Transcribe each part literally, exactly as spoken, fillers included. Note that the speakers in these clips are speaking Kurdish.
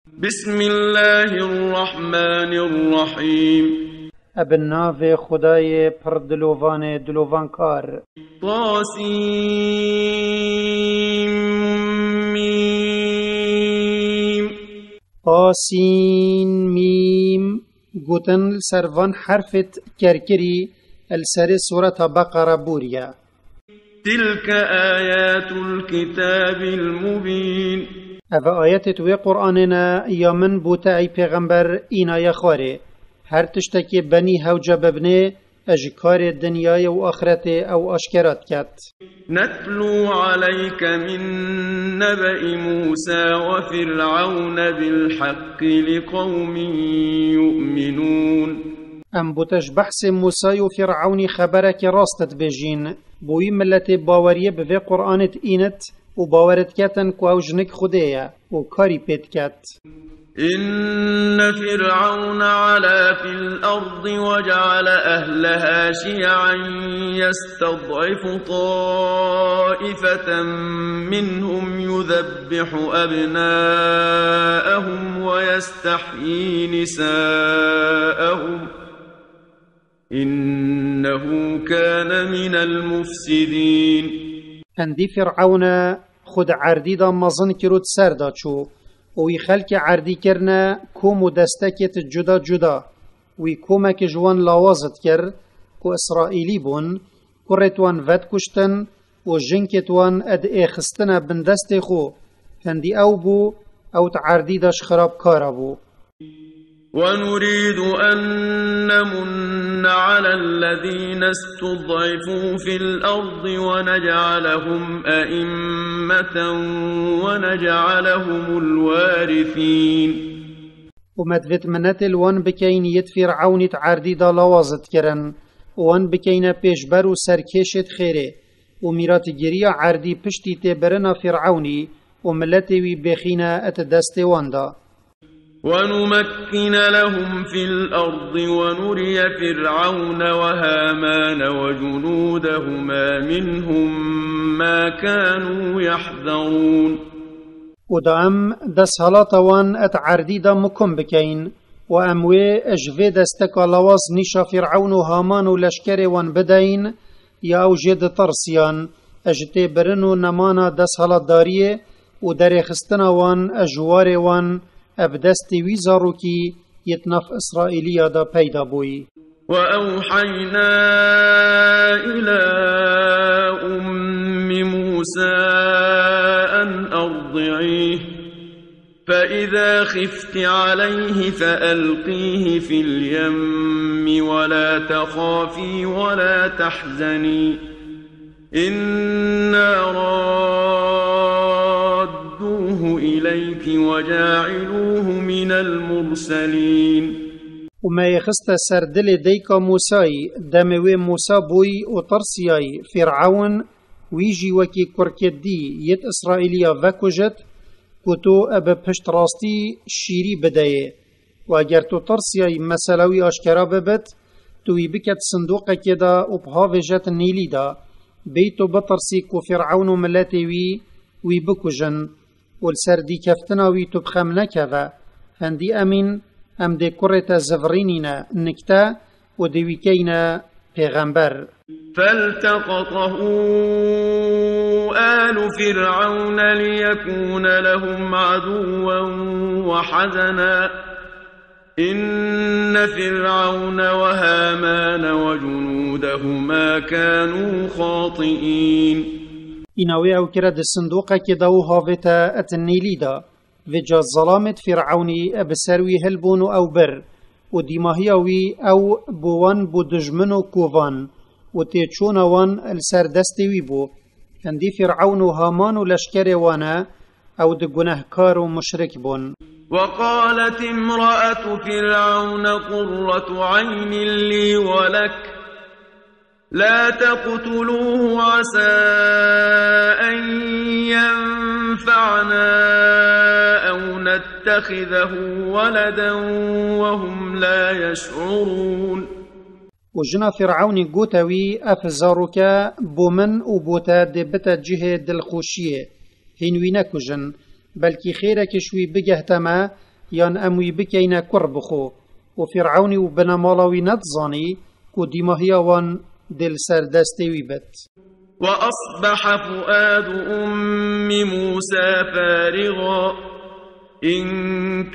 بسم الله الرحمن الرحيم. Ebe navê Xwedayê pir dilovanê dilovankar. طاسيم ميم. Tasîn mîm. Gotin li ser van herfêt kerkirî li serê Sureta Beqere bûriye. تلك آيات الكتاب المبين. Eve ayetêt wê Qur'anê ne ya min bo te ey pêxember înaye xwarê. Her tiştekê benî hewce bibinê, e ji karê dinyayê û axretê ew aşkera diket. نتلو عليك من نبأ موسى وفرعون بالحق لقوم يؤمنون. Em bo te ji behsê Mûsayê û Fîrewnî xeberekê rast dibêjîn. Bo wî miletê baweriyê bi vê Qur'anê diînit û bawer diketin ku ew jinik Xwedê ye û karî pê diket. إن فرعون علا في الأرض وجعل أهلها شيعا يستضعف طائفة منهم يذبح أبناءهم ويستحيي نساءهم إنه كان من المفسدين. Hindî Fîrewne xwe di erdî de mezin kir û di ser de çû û wî xelkê erdî kirine kom û destekêt cuda cuda. Wî komekî ji wan lawaz dikir ku Îsraîlî bûn, kurêt wan vedikuştin û jinkêt wan diêxistine bin destê xwe. Hindî ew bû, ew di erdî de ji xirab kara bû. ونريد أن نمن على الذين استضعفوا في الأرض ونجعلهم أئمة ونجعلهم الوارثين. Û me divêt minetê li wan bikeyn yêt Fîrewnî di erdî de lawaz dikirin û wan bikeyne pêşber û serkêşêt xêrê û mîratgiriya erdî piştî têbirina Fîrewnî û miletê wî bêxîne di destê wan de. ونمكن لهم في الأرض ونري فرعون وهامان وجنودهما منهم ما كانوا يحذرون. Û da em desthilata wan di erdî de mikum bikeyn û em wê ji vê desteka lawaz nîşa Fîrewn û Haman û leşkerê wan bideyn, ya ew jê ditirsiyan, ji têbirin û nemana desthilatdariyê û derêxistina wan ji warê wan, bi destê wî zarokî yêt nav Îsraîliya de peyda bûyî. وأوحينا إلى أم موسى أن أرضعيه فإذا خفت عليه فألقيه في اليم ولا تخافي ولا تحزني إنا رادوه إليك وجاعلوه من المرسلين. Û me yê xiste ser dilê dayika Mûsayî, demê wê Mûsa bûyî û tirsiyayî Fîrewn, wî jî wekî kurkêt dî yêt Îsraîliya vekujit, ku tu bi piştrastî şîrî bideyê. Û eger tu tirsiyayî mesela wî aşkera bibit, tu wî biket sindoqekê de û bhavêjet Nîlî de. Bêyî tu bitirsî ku Fîrewn û miletê wî wî bikujin û li ser dîkeftina wî tu bi xem nekeve. Hindî emîn, em dê kurê te zivirînîne nikte û dê wî keyne pêxember. فالتقطه آل فرعون ليكون لهم عدوا وحزنا إن فرعون وهامان وجنودهما كانوا خاطئين. Îna wê ew kire di sindoqekê de û havête di Nîlî de. Vêca zelamêt Fîrewnî bi ser wî hilbûn û ew bir. Û dîmahiya wî ew bo wan bû dijmin û kovan û têçûna wan li ser destê wî bû. Hindî Fîrewn û Haman û leşkerê wan e, ew di gunehkar û muşrik bûn. وقالت امرأة فرعون قرة عين لي ولك لا تقتلوه عسى أن ينفعنا أو نتخذه ولدا وهم لا يشعرون. Û jina Fîrewnî gote wî, ev zaroke bo min û bo te dê bite cihê dilxweşiyê. Hîn wî nekujin. Belkî xêrek ji wî bigehte me Yan em wî bikeyne kur bi xwe. Û Fîr'ewnî û binemala wî nedizanî ku dîmahiya wan dê li ser destê wî bit. وأصبح فؤاد أم موسى فارغا إن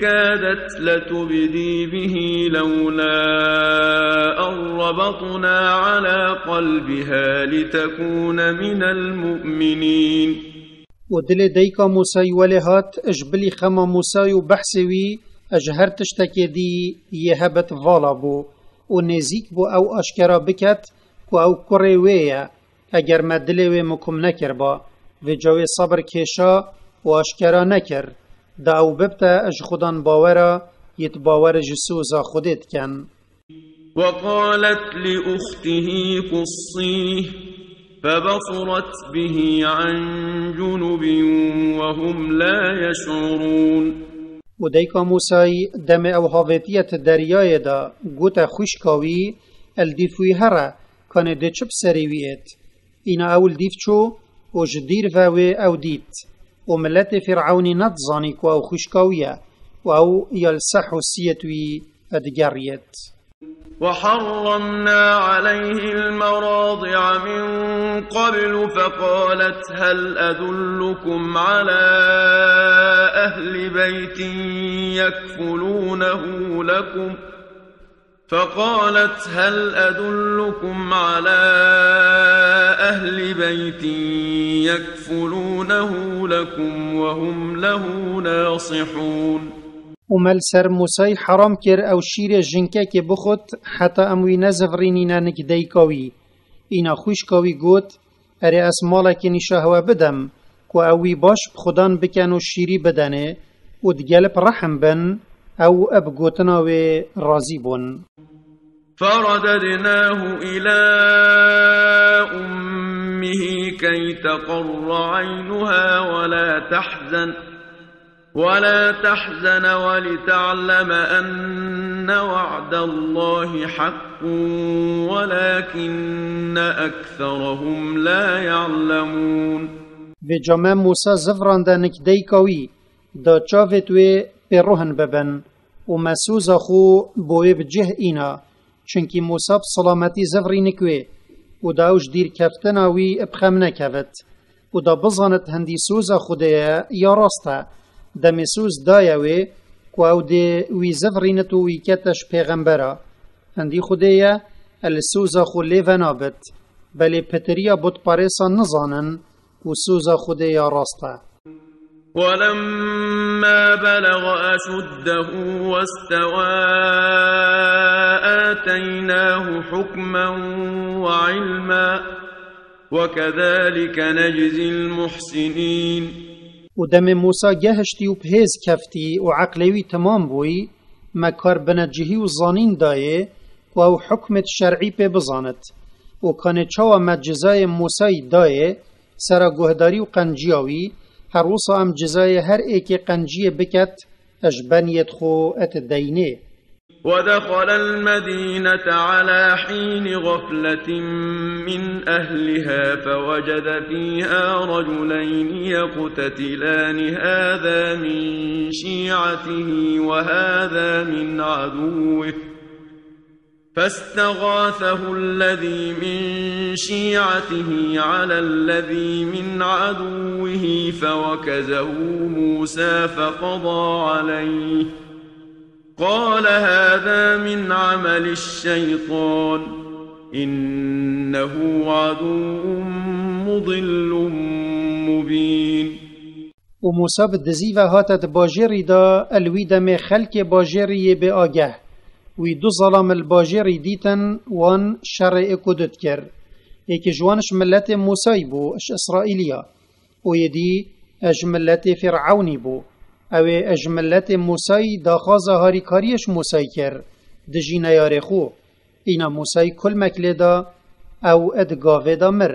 كادت لتبدي به لولا أن ربطنا على قلبها لتكون من المؤمنين. Û dilê dayika Mûsayî welê hat, ji bilî xema Mûsayî û behsê wî, ji her tiştekê dî yê hebit vala bû û nêzîk bû ew aşkera biket ku ew kurê wê ye, eger me dilê wê mikum nekirba. Vêca wê sebir kêşa û aşkera nekir, da ew bibte ji xudan bawera yêt bawer ji soza Xwedê dikin. وقالت لأخته قصيه فبصرت به عن جنب وهم لا يشعرون. Û dayika Mûsayî demê ew havêtiye ti deryayê de, gote xwişka wî, el dîf wî here, kanê dê çi bi serê wî êt. Îna ew li dîf çû û ji dîr ve wê ew dît. Û miletê Fîr'ewnî nedizanî ku ew xwişka wî ye û ew ya li seh û siyêt wî digeriyêt. وحرمنا عليه المراضع من قبل فقالت هل أدلكم على أهل بيت يكفلونه لكم فقالت هل أدلكم على أهل بيت يكفلونه لكم وهم له ناصحون. Û me li ser Mûsayî heram kir ew şîrê jinkekê bixwit heta em wî nezivirînîne nik dayika wî. Îna xwişka wî got, Erê, ez malekî nîşa hewe bidim, ku ew wî baş bi xudan bikin û şîrî bidenê û digelip rehm bin, ew bi gotina wê razî bûn. فرددناه إلى أمه كي تقر عينها ولا تحزن ولا تحزن ولتعلم أن وعد الله حق ولكن أكثرهم لا يعلمون. Vêca me Mûsa zivrande nik dayika wî, da çavêt wê pê ruhin bibin û me soza xwe bo wê bi cih îna. Çunkî Mûsa bi silametî zivrî nik wê û da ew ji dîrkeftina wî bi xem nekevit û da bizanit hindî soza Xwedê ye ya rast e. Demê soz daye wê ku ew dê wî zivrînit û wî kete ji pêxembera. Hindî Xwedê ye, e li soza xwe lê venabit. Belê pitiriya butparêsan nizanin ku soza Xwedê ya rast e. ولما بلغ أشده واستوى آتيناه حكما وعلما وكذلك نجزي المحسنين. Û demê Mûsa gehiştî û bi hêz keftî û eqlê wî temam bûyî, me kar binecihî û zanîn dayê ku ew hukmêt şer'î pê bizanit. Û kanê çawa me cizayê Mûsayî dayê, sera guhdarî û qenciya wî, her wisa em cizayê her êkê qenciyê biket, ji beniyêt xwe et deynê. ودخل المدينة على حين غفلة من أهلها فوجد فيها رجلين يقتتلان هذا من شيعته وهذا من عدوه فاستغاثه الذي من شيعته على الذي من عدوه فوكزه موسى فقضى عليه قال هذا من عمل الشيطان إنه عدو مضل مبين. Û Mûsa bi dizî ve hate di bajêrî de, el wî demê xelkê bajêrî yê bê ageh. Wî du zelam li bajêrî dîtin, wan şerê êk û du dikir. Êkê ji wan ji miletê Mûsayî bû, ji Îsraîliya. Û yê dî ji miletê Fîr'ewnî bû. Ew ê ji miletê Mûsayî daxwaza harîkariyê ji Mûsayî kir, dijî neyarê xwe. Îna Mûsayî kulmek lê da, ew di gavê de mir.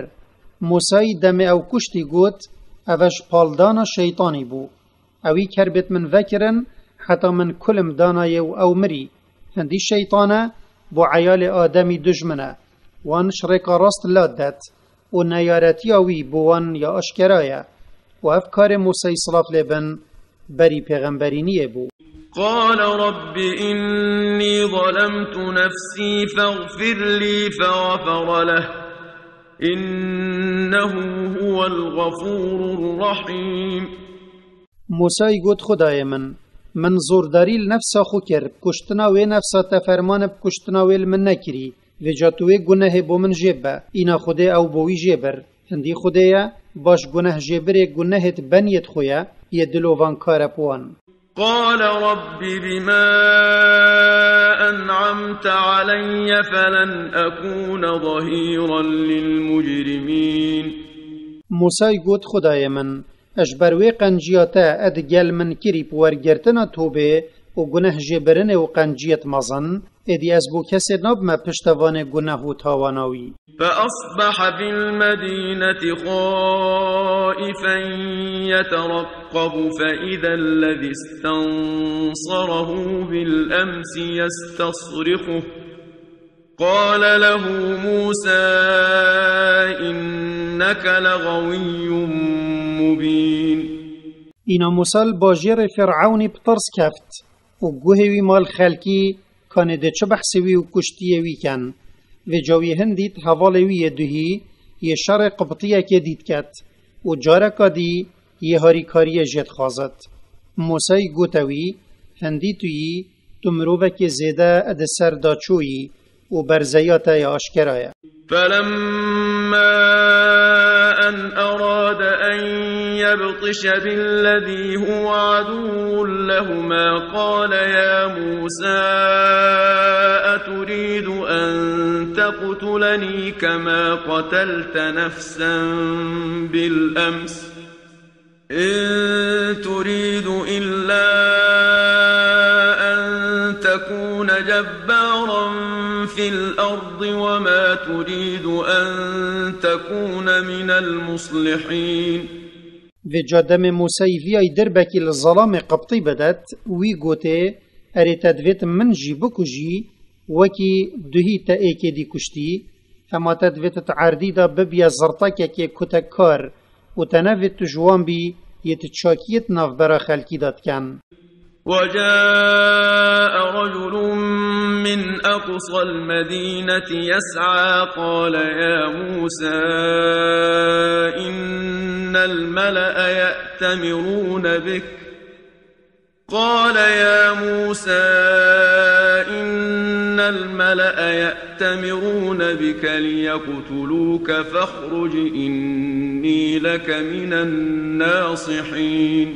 Mûsayî demê ew kuştî got, Eve ji paldana şeytanî bû. Ewî kerbêt min vekirin, heta min kulim danayê û ew mirî. Hindî şeytan e, bo eyalê Ademî dujmin e. Wan ji rêka rast la det û neyaretiya wî bo wan ya aşkera ye. Û ev karê Mûsayî silav lê bin, berî pêxemberîniyê bû. قال رب إني ظلمت نفسي فاغفر لي فغفر له، إنه هو الغفور الرحيم. Mûsayî got, Xwedayê min, min zordarî li nefsa xwe kir, bi kuştina wê nefsa te fermane bi kuştina wê li min nekirî. Vêca tu wê gunehê bo min jê be, îna Xwedê ew bo wî jê bir. Hindî Xwedê ye, baş guneh jê birê gunehê di beniyê xwe ye, yê dilovankar e bi wan. قال رب بما أنعمت علي فلن أكون ظهيرا للمجرمين. Mûsayî got, Xwedayê min, ji ber wê qenciya te ê di gel min kirî bi wergirtina tobê û guneh jê birinê û qenciyêt mezin, êdî ez bo kesê nabime piştevanê guneh û tawana wî. فأصبح في المدينة خائفا يترقب فإذا الذي استنصره بالأمس يستصرخه قال له موسى إنك لغوي مبين. Îna Mûsa li bajêrê Fîrewnî bi tirs keft û guhê wî ma li xelkî, kanê dê çi behsê wî û kuştiyê wî ken. Vêca wî hin dît hevalê wî yê duhî yê şerê Qibtiyekê dît ket û careka dî yê harîkariyê jê dixwazit. Mûsayî gote wî, Hindî tu yî, tu mirovekê zêde di ser da çûyî û berzeya te ya aşkera ye. فلما أن أراد أن يبطش بالذي هو عدو لهما قال يا موسى أتريد أن تقتلني كما قتلت نفسا بالأمس إن تريد إلا أن تكون جبارا في الأرض وما تريد أن تكون من المصلحين. Vêca demê Mûsayî viyayî dirbekî li zelamê Qibtî bidet, wî gotê, Erê te divêt min jî bikujî, wekî duhî te êkê dî kuştî, hema te divêt di erdî de bibiye zirtekekê kutekar û te nevêt tu ji wan bî yê tu çakiyê di navbera xelkî de diken. وجاء رجل من أقصى المدينة يسعى قال يا موسى إن الملأ يأتمرون بك قال يا موسى إن الملأ يأتمرون بك ليقتلوك فاخرج إني لك من الناصحين.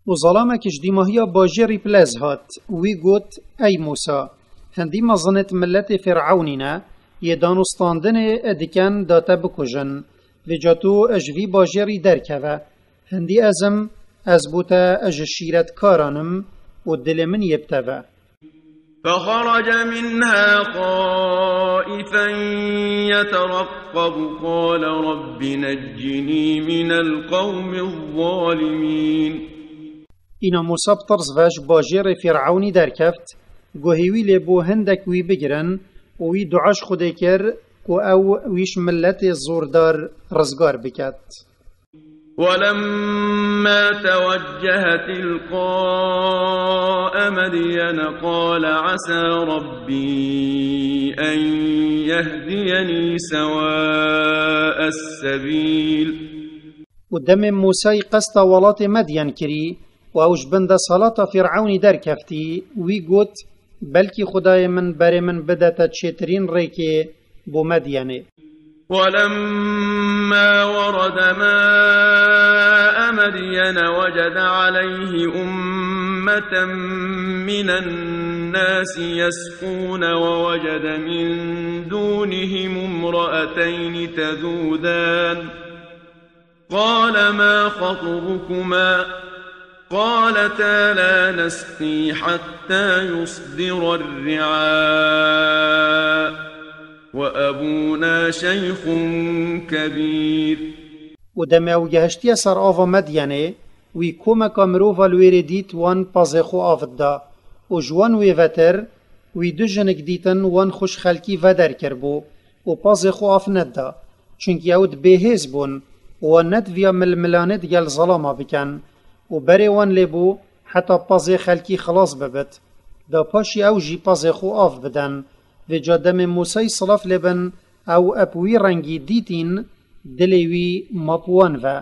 Û zalamek ji dîmahiya bajêrî bi lez hat, wî got, Ey Mûsa, hindî mezinêt miletê Fîrewnî ne, yê danûstandinê diken da te bikujin. Vêca tu ji vî bajêrî derkeve. Hindî ez im, ez bo te ji şîretkaran im û dilê min yê bi te ve. فخرج منها خائفا يترقب قال رب نجني من القوم الظالمين. Îna Mûsa bi tirs ve ji bajêrê Fîrewnî derkeft, guhê wî lê bû hindek wî bigirin û wî dua ji Xwedê kir ku ew wî ji miletê zordar rizgar biket. ولما توجه تلقاء مدين قال عسى ربي أن يهديني سواء السبيل. Û demê Mûsayî qesta welatê Medyen kirî û ew ji bin desthilata Fîrewnî derkeftî, wî got, Belkî Xwedayê min berê min bidete çêtirîn rêkê bo Medyenê. ولما ورد ماء مدين وجد عليه أمة من الناس يسقون ووجد من دونهم امرأتين تذودان قال ما خطبكما قالتا لا نسقي حتى يصدر الرعاء وأبونا شيخ كبير. Û demê ew gehiştiye ser ava Medyenê, wî komeka mirova li wêrê dît wan pezê xwe av dida. Û ji wan wê vetir, wî du jinik dîtin wan xwe ji xelkî veder kiribû û pezê xwe av nedida. Çunkî ew di bêhêz bûn û wan nediviya milmilanê digel zelama bikin. Û berê wan lê bû heta pazê xelkî xilas bibit. Da paşî ew jî pazê xwe av bidin. Vêca demê Mûsey silav lê bin ew eb wî rengî dîtîn, dilê wî ma bi wan ve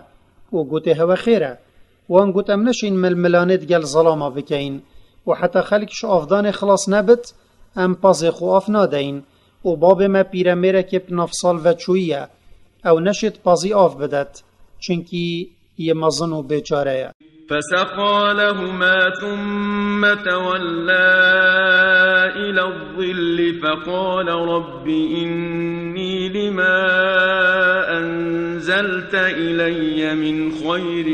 û gotê hewe xêr e. Wan got, em neşên milmilanê digel zilama bikeyin û heta xelk ji avdanê xilas nebit, em pazê xwe av nadeyin û babê me pîremêrekê bi nav sal veçûyî ye. Ew neşêt pazî av bidet, çunkî yê mezin û bêçare ye. فسقى لهما ثم تولى إلى الظل فقال رب إني لما أنزلت إلي من خير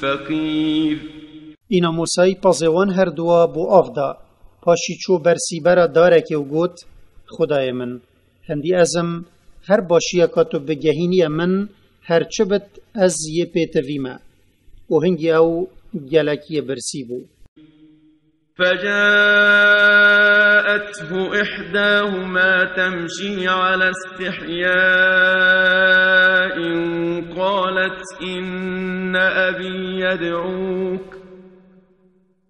فقير. Îna Mûsayî pazê wan her dua bo av da. Paşî çû ber sîbera darekê û got, Xwedayê min, hindî ez im, her başiyeka tu bigehîniye min, her çi bit, ez yê pêtivî me. Û hingî ew gelek yê birsî bû. فجاءته إحداهما تمشي على استحياء قالت إن أبي يدعوك،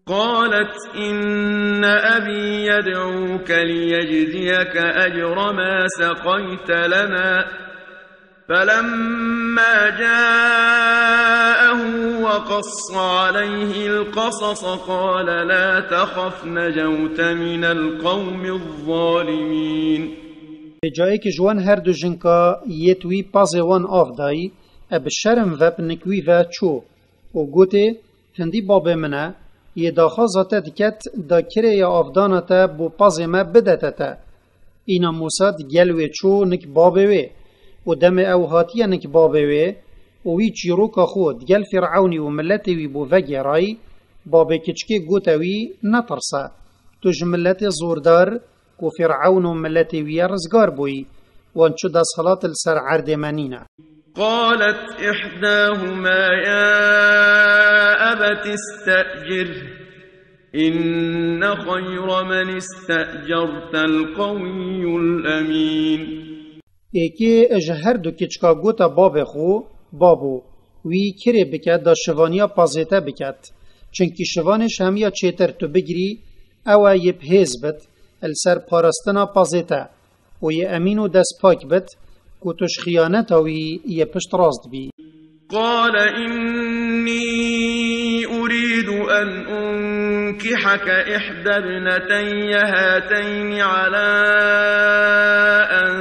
قالت إن أبي يدعوك ليجزيك أجر ما سقيت لنا. فلما جاءه وقص عليه القصص قال لا تخف نجوت من القوم الظالمين. Vêca êk ji wan her du jinka yêt wî pazê wan av dayî, e bi şerm ve bi nik wî ve çû û gotê, Hindî babê min e, yê daxwaza te diket da kirêya avdana te bo pazê me bidete te. Îna Mûsa digel wê çû nik babê wê û demê ew hatiye nik babê wê û wî çîroka xwe digel Fîr'ewnî û miletê wî bo vegêrayî, babê kiçikê gote wî, Netirse, tu ji miletê zordar ku Fîr'ewn û miletê wî ye rizgar bûyî, wan çi desthilat li ser erdê me nîne. قالت إحداهما يا أبت استأجره إن خير من استأجرت القوي الأمين. Êkê ji her du kiçika gote babê xwe, Babo, wî kirê bike da şivaniya pazê te biket. Çunkî şivanê ji hemiya çêtir tu bigirî, ew e yê bi hêz bit, li ser parastina pazê te. û yê emîn û destpak bit, ku tu ji xiyaneta wî yê pişt rast bî. قال إني أريد أن أنكحك إحدى ابنتي هاتين على أن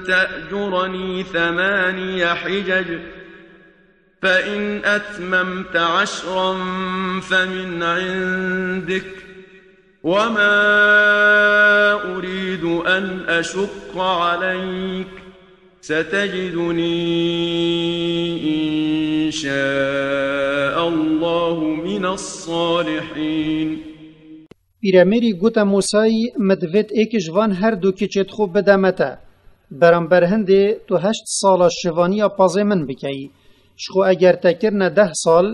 تأجرني ثماني حجج فإن أتممت عشرا فمن عندك وما أريد أن أشق عليك ستجدني إن شاء الله من الصالحين. Pîremêrî gote Mûsayî, Min divêt êk ji van her du kiçêt xwe bide me te. Beramber hindê tu heşt sala şivaniya pazê min bikeyî. Ji xwe eger te kirine deh sal,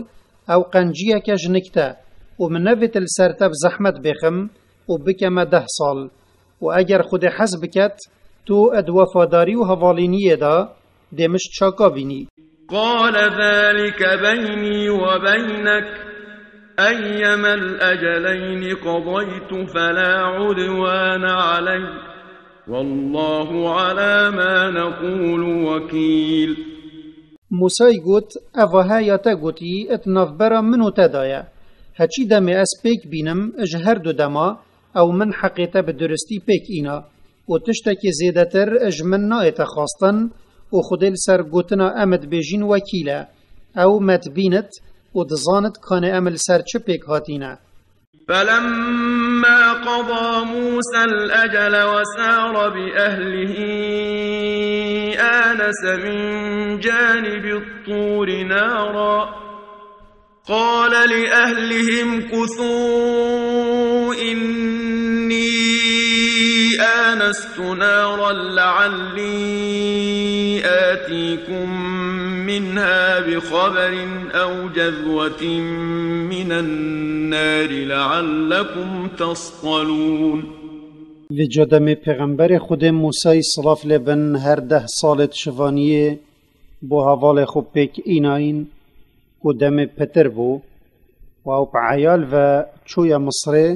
ew qenciyeke jinik te û min nevêt li ser te bi zehmet bêxim û bike me deh sal. Û eger Xwedê hez biket, tu di wefadarî û hevalîniyê de dê min ji çaka bînî. قال ذلك بيني وبينك أيما الأجلين قضيت فلا عدوان علي والله على ما نقول وكيل. Mûsayî got, Eva he ya te gotî, di navbera min û te de ye. Heçî demê ez pêk bînim, ji her du dema, ew min heqê te bi duristî pêk îna û tiştekî zêdetir ji min nayête xwestin û Xwedê li ser gotina em dibêjîn wekîl e. Ew me dibînit û dizanit kanê em li ser çi pêk hatîne. فلما قضى موسى الأجل وسار بأهله آنس من جانب الطور نارا قال لأهله امكثوا إني آنست نارا لعلي آتيكم منها بخبر أو جذوة من النار لعلكم تصطلون. Vêca demê Pêxemberê Xwedê Mûsayî silav lê bin her deh salê şivaniyê bo hevalê xwe pêk înayîn ku demê pitir bû. Û ew bi eyal ve çûye Misrê,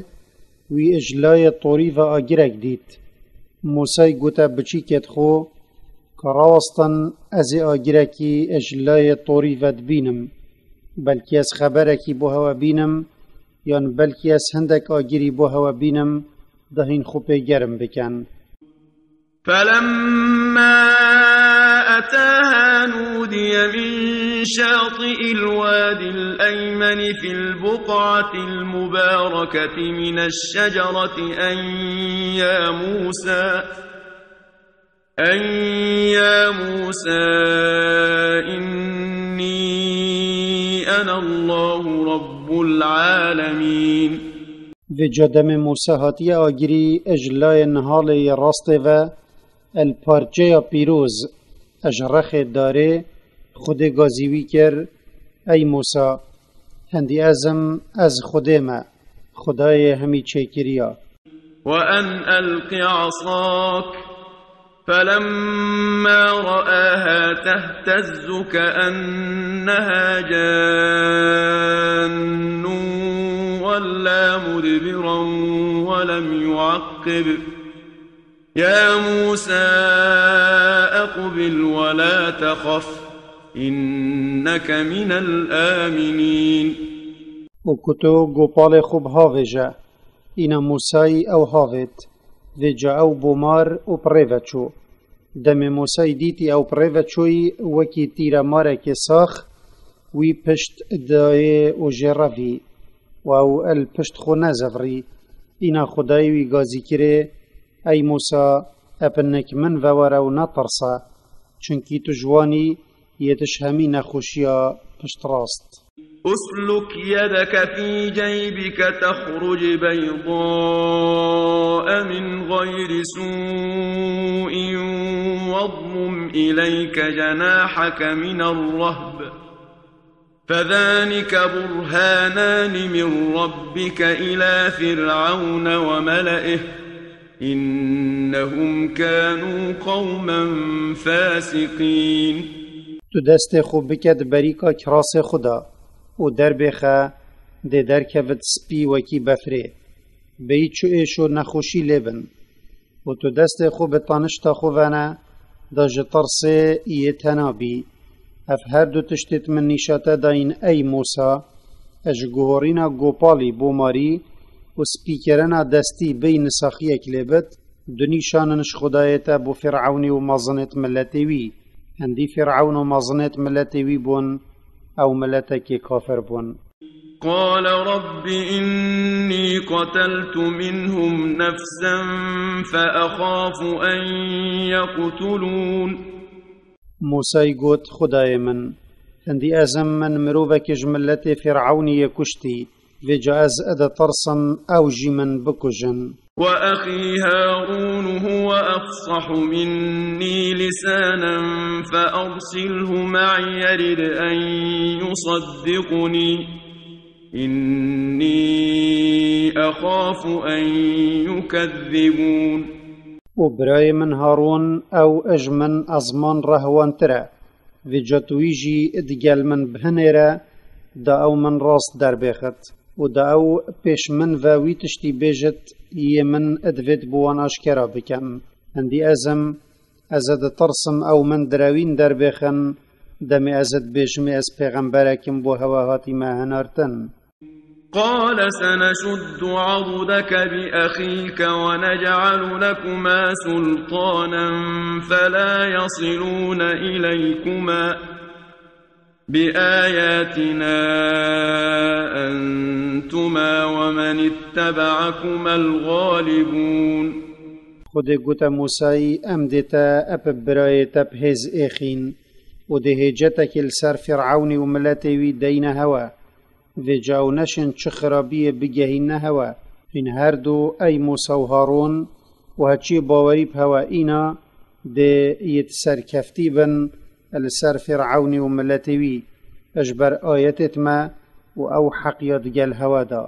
wî ji layê torî ve agirek dît. Mûsay gote biçîkêt xwe, ka rawestin ez ê agirekî ji layê torî ve dibînim. Belkî ez xeberekî bo hewe bînim, yan belkî ez hindek agirî bo hewe bînim, da hîn xwe pê germ bikin. فلما أتاها نودي من شاطئ الواد الأيمن في البقعة المباركة من الشجرة أن يا موسى أن يا موسى إني أنا الله رب العالمين. Vêca demê Mûsa hatiye agirî ji layê nihalê yê rastê ve, el parçeya pîroz ji rexê darê, Xwedê gazî wî kir, Ey Mûsa, hindî ez im, ez Xwedê me, Xwedayê hemî çêkiriya. وأن ألق عصاك فلما رآها تهتز كأنها جان ولا مدبرا ولم يعقب يا موسى أقبل ولا تخف إنك من الآمنين. Û ku tu gopalê xwe bihavêje. Îna Mûsayî ew havêt. Vêca ew bo mar û bi rê ve çû. Demê Mûsayî dîtî ew bi rê ve çûyî, wekî tîre marekê sax, wî pişt dayê û jê revî. Û ew el pişt xwe nezevirî. Îna Xwedayê wî gazî kirê, Ey Mûsa, epinnik min ve were û netirse, çunkî tu ji wan î, yê tu ji hemî nexweşiya piştrast. اسلك يدك في جيبك تخرج بيضاء من غير سوء واضمم إليك جناحك من الرهب فذلك برهانان من ربك إلى فرعون وملئه إنهم كانوا قوما فاسقين. Tu destê xwe bike di berîka kirasê xwe de û derbêxe dê derkevit spî wekî befrê. Bêyî çi êş û nexweşî lê bin. Û tu destê xwe bi tanişta xwe vene, da ji tirsê yê tena bî. Ev her du tiştêt min nîşa te dayîn ey Mûsa, ez ji guhorîna gopalî bo marî û spîkirina destî bêyî nisaxiyek lê bit, du nîşan in ji Xwedayê te bo Fîrewnî û mezinêt miletê wî. Hindî Fîrewn û mezinêt miletê wî bûn, ew miletekê kafir bûn. قال رب إني قتلت منهم نفسا فأخاف أن يقتلون. Mûsayî got, Xwedayê min, hindî ez im, min mirovekî ji miletê Fîrewnî yê kuştî, vêca ez ditirsim ew jî min bikujin. وأخي هارون هو أفصح مني لسانا فأرسله معي يرد أن يصدقني إني أخاف أن يكذبون. Û birayê min Harûn ew ji min ezman re hewantir e, vêca tu wî jî digel min bihinêre, da ew min rast derbêxit û da ew pêş min ve wî tiştî bêjit, yê min divêt bi wan aşkera bikim. Hindî ez im, ez ditirsim ew min direwîn derbêxin, demê ez dibêjimê ez pêxemberek im bo hewe hatîme hinartin. قال سنشد عضدك بأخيك ونجعل لكما سلطانا فلا يصلون إليكما بآياتنا أنتما ومن اتبعكما الغالبون. Xwedê gote Mûsayî, Em dê te ep bi birayê te bi hêz êxîn û dê hêcetekê li ser Fîrewnî û miletê wî deyne hewe. Vêca ew neşên çi xirabiyê bigehînne hewe. Hîn her du, ey Mûsa û Harûn, û heçiyê bawerî bi hewe îna, dê yê di serkeftî bin li ser Fîrewnî û miletê wî, ji ber ayetêt me û ew heqiya digel hewe da.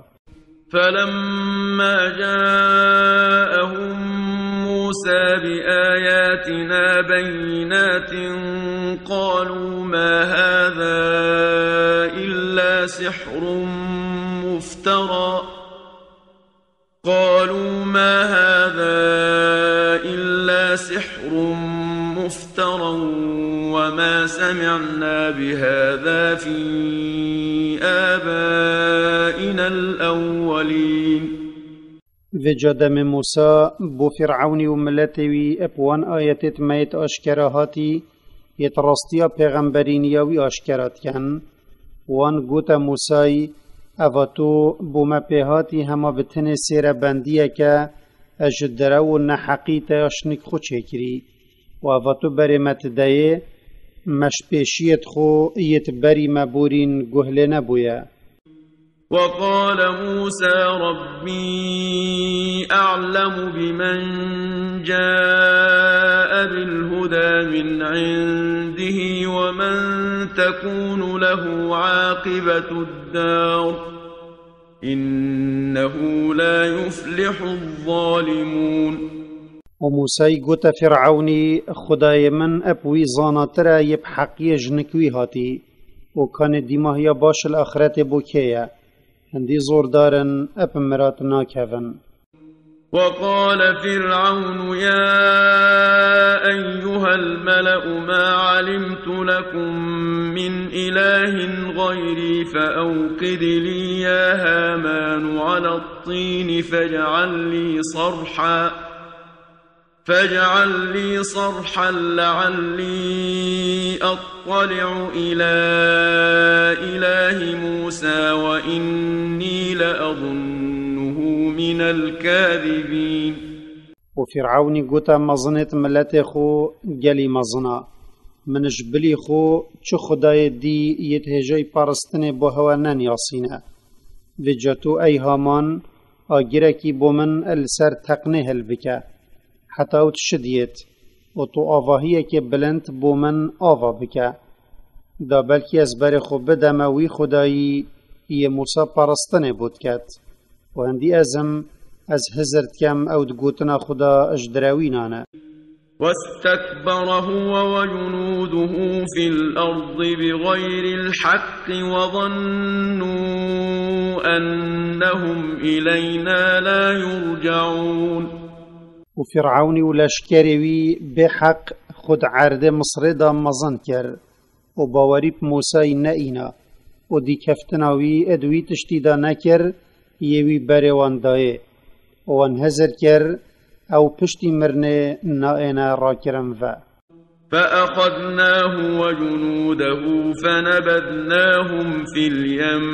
فلما جاءهم موسى بآياتنا بينات قالوا ما هذا إلا سحر افترى. قالوا ما هذا إلا سحر مفترى وما سمعنا بهذا في آبائنا الأولين. Vêca demê Mûsa bo Fîr'ewnî û miletê wî eb wan ayetêt me yêt aşkera hatî, yêt rastiya pêxemberîniya wî aşkera dikin. Wan gote Mûsayî, Eva tu bo me pê hatî hema bi tenê sêre bendiyeke, ez ji derew û neheqî te ya şinik xwe çêkirî. Û eva tu berê me tideyê, me ji pêşiyêt xwe yêt berî me borîn guh lê nebûye. وقال موسى ربي أعلم بمن جاء بالهدى من عنده ومن تكون له عاقبة الدار إنه لا يفلح الظالمون. Û Mûsayî gote Fîr'ewnî, Xwedayê min eb wî zanatir e yê bi heqiyê jinik wî hatî, û kanê dîmahiya baş li axretê bo kê ye? Hindî zordar in, eb mirat nakevin. وقال فرعون يا أيها الملأ ما علمت لكم من إله غيري فأوقد لي يا هامان على الطين فاجعل لي صرحا فاجعل لي صرحا لعلي أطلع إلى إله موسى وإني لأظنه من الكاذبين. Û Fîr'ewnî gote mezinêt miletê xwe, Gelî mezin a. Min ji bilî xwe çi xwedayê dî yêt hêjayî paristinê bo hewe neniyasîne. Vêca tu ey Haman, agirekî bo min li ser teqnê hilbike. Heta ew dişidiyêt û tu avahiyekê bilind bo min ava bike. Da belkî ez berê xwe bideme wî xwedayî yê Mûsa paristinê bo diket. Û hindî ez im, ez hizir dikem ew di gotina xwe de ji direwî nane. واستكبر هو وجنوده في الأرض بغير الحق وظنوا أنهم إلينا لا يرجعون. Û Fîr'ewnî û leşkerê wî bê heq xwe di erdê Misrê de mezin kir û bawerî bi Mûsayî neîna û dîkeftina wî di wî tiştî de nekir yê wî berê wan dayê. Û wan hizir kir ew piştî mirinê naêne rakirin ve. فأخذناه وجنوده فنبذناهم في اليم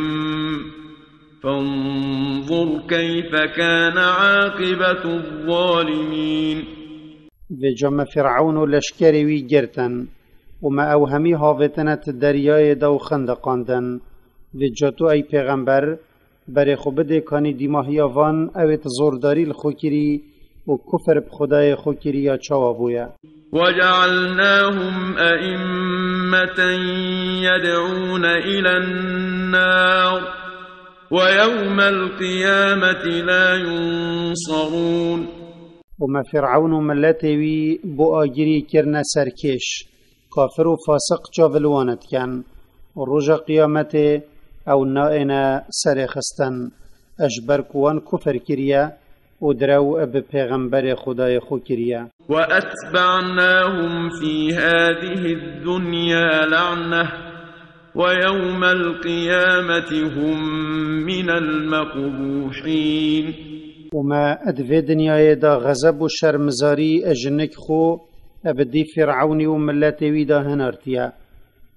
فانظر كيف كان عاقبة الظالمين. Vêca me Fîr'ewn û leşkerê wî girtin û me ew hemî havêtine ti deryayê de û xindiqandin. Vêca tu ey pêxember, berê xwe bidê kanî dîmahiya van ewêt zordarî li xwe kirî û kufir bi Xwedayê xwe kirî ya çawa bûye. وجعلناهم أئمة يدعون إلى النار ويوم القيامة لا ينصرون. Û me Fîr'ewn û miletê wî bo agirî kirine serkêş, kafir û fasiq çav li wan dikin. Û roja qiyametê ew naêne serê xistin, ji ber ku wan kufir kiriye û direw bi pêxemberê Xwedayê xwe kiriye. وأتبعناهم في هذه الدنيا لعنة ويوم القيامة هم من المقبوحين. Û me di vê dinyayê de xezeb û şermizarî ji nik xwe bi dî Fîr'ewnî û miletê wî de hinartiye.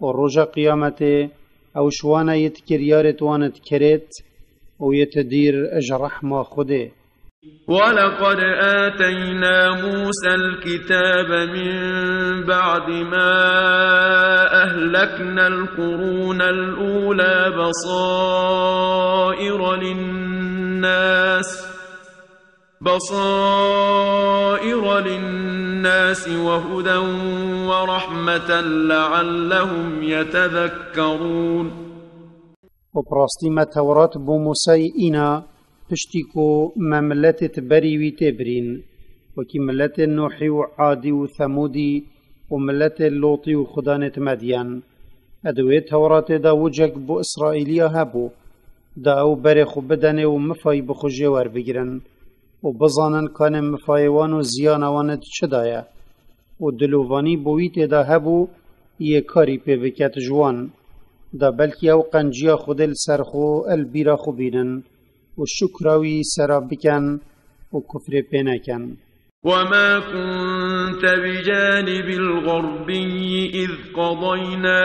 Û roja qiyametê ew ji wan e yêt kiryarêt wan dikirêt û yêt dîr ji rehma Xwedê. ولقد آتينا موسى الكتاب من بعد ما أهلكنا القرون الأولى بصائر للناس، بصائر للناس وهدى ورحمة لعلهم يتذكرون. Û bi rastî me Tewrat bo Mûsayî îna, piştî ku me miletêt berî wî tê birîn, wekî miletê Nûhî û Adî û Themûdî û miletê Lûtî û xudanêt Medyen. Ed wê Tewratê de wicek bo Îsraîliya hebû. Da ew berê xwe bidenê û mifayî bi xwe jê werbigirin û bizanin kanê mifayê wan û ziyana wan di çi de ye. Û dilovanî bo wî tê de hebû, yê karî pê biket ji wan. Da belkî ew qenciya Xwedê li ser xwe el bîra xwe bînin û şukra wî sera biken û kufrê pê nekin. وما كنت بجانب الغربي إذ قضينا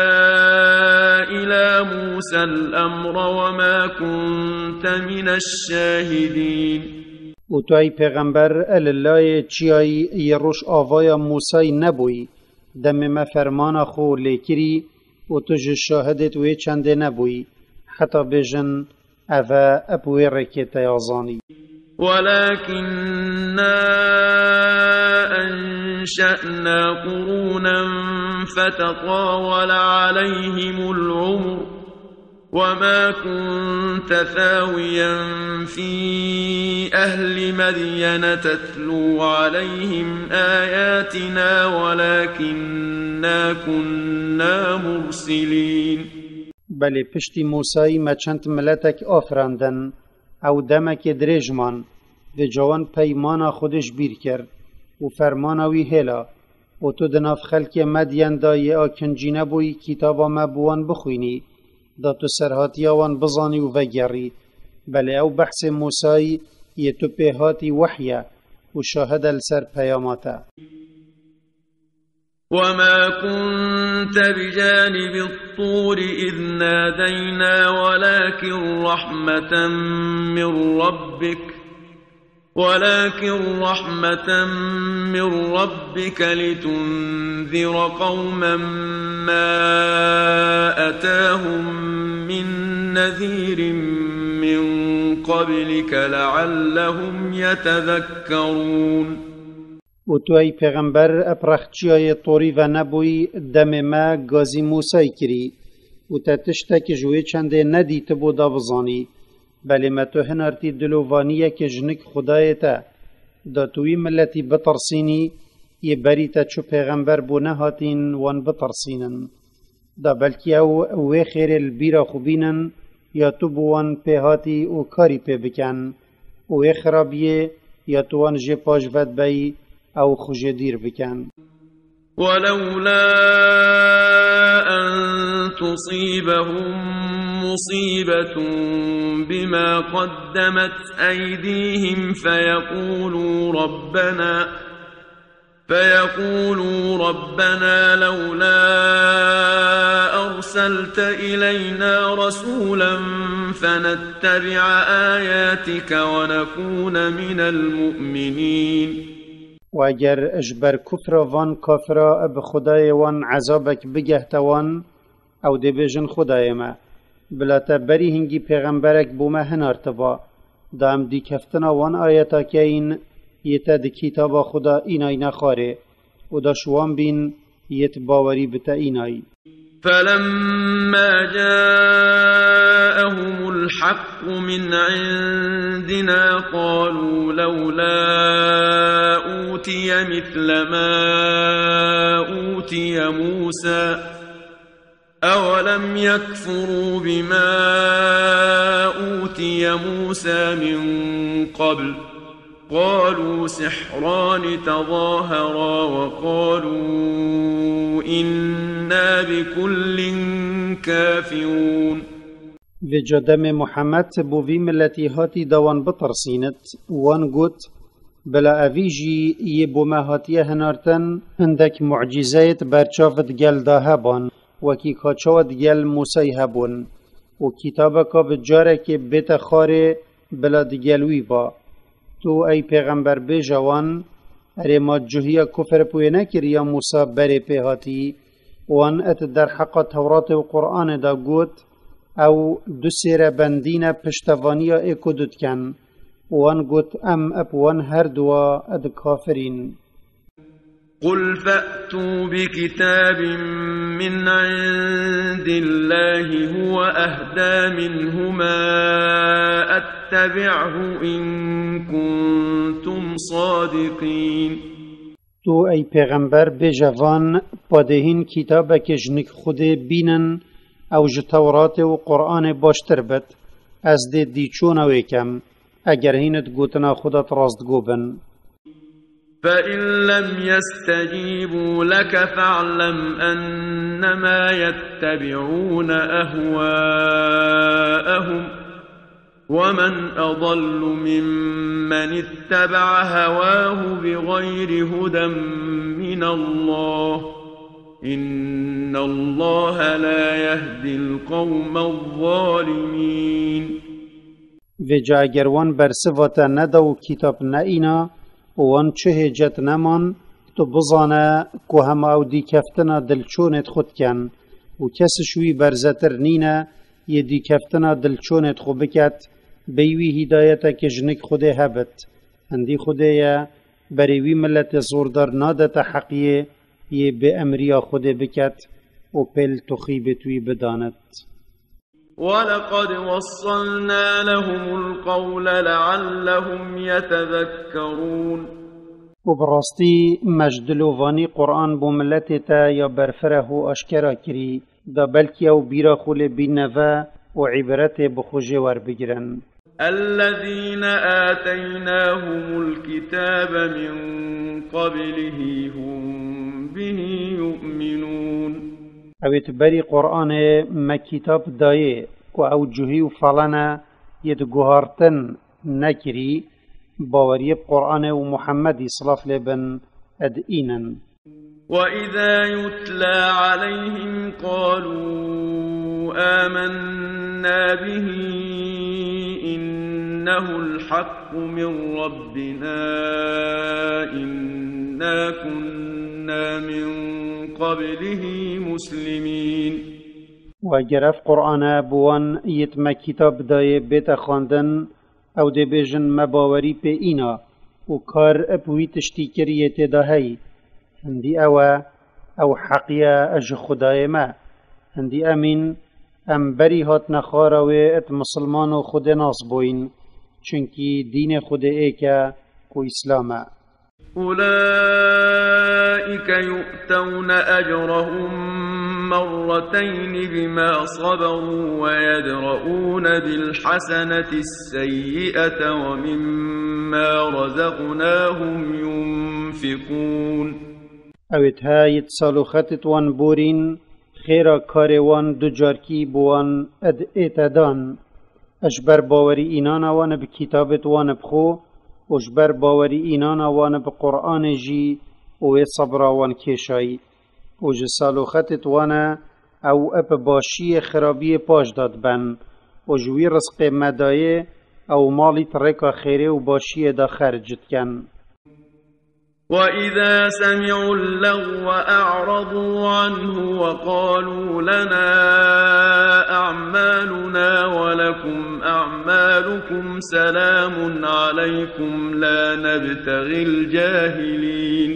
إلى موسى الأمر وما كنت من الشاهدين. û tu ey pêxember, li layê çiyayî yê rojavaya Mûsayî nebûyî, demê me fermana xwe lê kirî û tu ji şahidêt wê çendê nebûyî, heta bêjin, ev e, eb wê rêkê te ya zanî. ولكنا أنشأنا قرونا فتطاول عليهم العمر وما كنت ثاويا في أهل مدين تتلو عليهم آياتنا ولكنا كنا مرسلين. Belê piştî Mûsayî me çend miletek afirandin, ew demekê dirêj man, vêca wan peymana Xwedê ji bîr kir û fermana wî hêla, û tu di nav xelkê Medyen de yê akincî nebûyî kitaba me bi wan bixwînî, da tu serhatiya wan bizanî û vegerî. Belê ew behsê Mûsayî yê tu pê hatî wehy e û şahid e li ser peyama te. وما كنت بجانب الطور إذ نادينا ولكن رحمة من ربك، ولكن رحمة من ربك لتنذر قوما ما أتاهم من نذير من قبلك لعلهم يتذكرون. û tu ey pêxember, eb rexçiyayê torî ve nebûyî, demê me gazî Mûsayî kirî û te tiştek ji wê çendê nedîtibû da bizanî. Belê me tu hinartî dilovaniyekê ji nik Xwedayê te, da tu wî miletî bitirsînî, yê berî te çu pêxember bo nehatîn wan bitirsînin. Da belkî ew wê xêrê li bîra xwe bînin, ya tu bi wan pê hatî û karî pê biken, û wê xirabiyê ya tu wan jê paş vedibeyî, ew xwe jê dîr biken. ولولا أن تصيبهم مصيبة بما قدمت أيديهم فيقولوا ربنا، فيقولوا ربنا لولا أرسلت إلينا رسولا فنتبع آياتك ونكون من المؤمنين. û eger ji ber kufra van kafira bi Xwedayê wan ezabek bigehte wan, ew dê bêjin, Xwedayê me, bila te berî hingî pêxemberek bo me hinartiba, da em dîkeftina wan ayeta keyin yê te di kitaba xwe de înayne xwarê, û da ji wan bîn yê ti bawerî bi te înayî. فلما جاءهم الحق من عندنا قالوا لولا أوتي مثل ما أوتي موسى أولم يكفروا بما أوتي موسى من قبل قالوا سحران تظاهرا وقالوا إنا بكل كافرون. Vêca demê Muhammed bo vî miletî hatî da wan bitirsînit, wan got, bila evî jî yê bo me hatiye hinartin, hindek mucîzeyêt berçav digel da heban, wekî ka çawa digel Mûsayî hebûn, û kitabeka bi carekê bête xwarê bila digel wî ba. Tu ey pêxember bêje wan, erê ma cuhiya kufr bi wê nekiriya Mûsa berê pê hatî, wan et derheqa Tewratê û Qur'anê de got, ew du sêre bendîne piştevaniya ê ku du diken. Wan got, em eb wan her duwa ed kafirîn. قل فأتوا بكتاب من عند الله هو أهدى منهما أتبعه إن كنتم صادقين. Tu ey pêxember bêje van, padêhîn kitabekê ji nik Xwedê bînin, ew ji Tewratê û Qur'anê baştir bit. Ez dê dî çona wê kem, eger hîn di gotina xwe de rastgo bin. فإن لم يستجيبوا لك فاعلم أنما يتبعون أهواءهم ومن أضل ممن اتبع هواه بغير هدى من الله إن الله لا يهدي القوم الظالمين. Vêca eger wan bersiva te neda û kîtab neîna û wan çi hêcet neman, tu bizane ku hema ew dîkeftina dilçonê xwe diken û kes ji wî berzetir nîne yê dîkeftina dilçonê xwe biket, bêyî wî hîdayeteke ji nik Xwedê hebit. Hindî Xwedê ye, berê wî miletê zordar nadete heqiyê yê bê emriya Xwedê biket û pêl tuxîbêt wî bidanit. ولقد وصلنا لهم القول لعلهم يتذكرون. û bi rastî me ji dilovanî Quran bo miletê te ya berfireh û aşkera kirî, da belkî ew bîra xwe lê bîneve û îbretê bi xwe jê werbigirin. الذين آتيناهم الكتاب من قبله هم به يؤمنون. Ew ê tu berî Quranê me kîtab dayê ku ew cuhî û felene yê di guhartin nekirî, baweriyê bi Quranê û Muhemmedî silav lê bin ed înin. وإذا يتلى عليهم قالوا آمنا به إنه الحق من ربنا إنا كنا من قبله مسلمين. Û eger ev Qur'ane bi wan yêt me kîtab dayê bête xwendin, ew dê bêjin me bawerî pê îna û kar bi wî tiştî kir yê tê de hey. Hindî ew e, ew heqî ye ji Xwedayê me. Hindî emîn, em berî hatine xara wê di misilman û Xwedê nas bûyîn, çunkî dînê Xwedê êk e ku Îslam e. أولئك يؤتون أجرهم مرتين بما صبروا ويدرءون بالحسنة السيئة ومما رزقناهم ينفقون. Ew ê tha yê di saloxetê di wan borîn, xêra karê wan du carkî bi wan ed ête dan. Ji ber bawerî înana wan bi kitabê di wan bi xwe û ji ber bawerî înana wan bi Qur'anê jî û wê sebra wan kêşayî. Û ji saloxetê di wan e ew bi başiyê xirabiyê paş da diben û ji wî rizqê me dayê ew malî di rêka xêrê û başiyê de xerc diken. وإذا سمعوا اللغو أعرضوا عنه وقالوا لنا أعمالنا ولكم أعمالكم سلام عليكم لا نبتغي الجاهلين.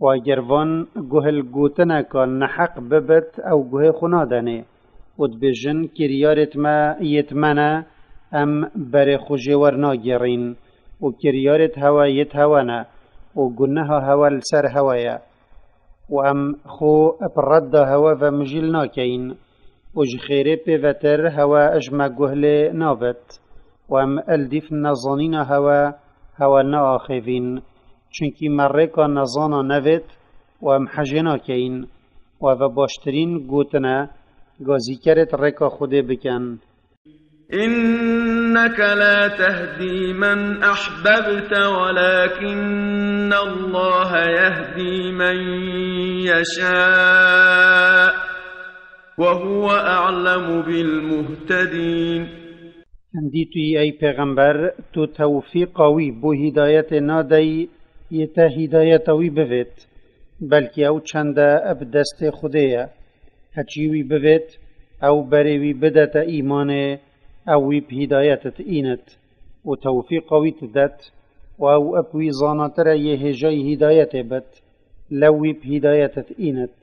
Û eger van guh li gotineka neheq bibit, ew guhê xwe nadenê û dibêjin, kiryarêt me yêt me ne, em berê xwe jê wernagêrîn û kiryarêt hewe yêt hewe ne û guneha hewe li ser hewe ye. Û em xwe bi redda hewe ve mijîl nakeyin û ji xêrê pêvetir hewe ji me guh lê nabit û em li dîf nezanîna hewe, hewe naaxêvîn. Çunkî me rêka nezana nevêt û em hejê nakeyin û ev e baştirîn gotin e, gazîkerêt rêka Xwedê bikin. إنك لا تهدي من أحببت ولكن الله يهدي من يشاء وهو أعلم بالمهتدين. Hindî tu yî ey pêxember, tu tewfîqa wî bo hîdayetê nadeyî yê te hîdayeta wî bivêt, belkî ew çende bi destê Xwedê ye. Heçî wî bivêt, ew berê wî bidete îmanê, ew wî bi hîdayet diînit û tewfîqa wî didet û ew bi wî zanatir e yê hêjayî hîdayetê bit, lew wî bi hîdayet diînit.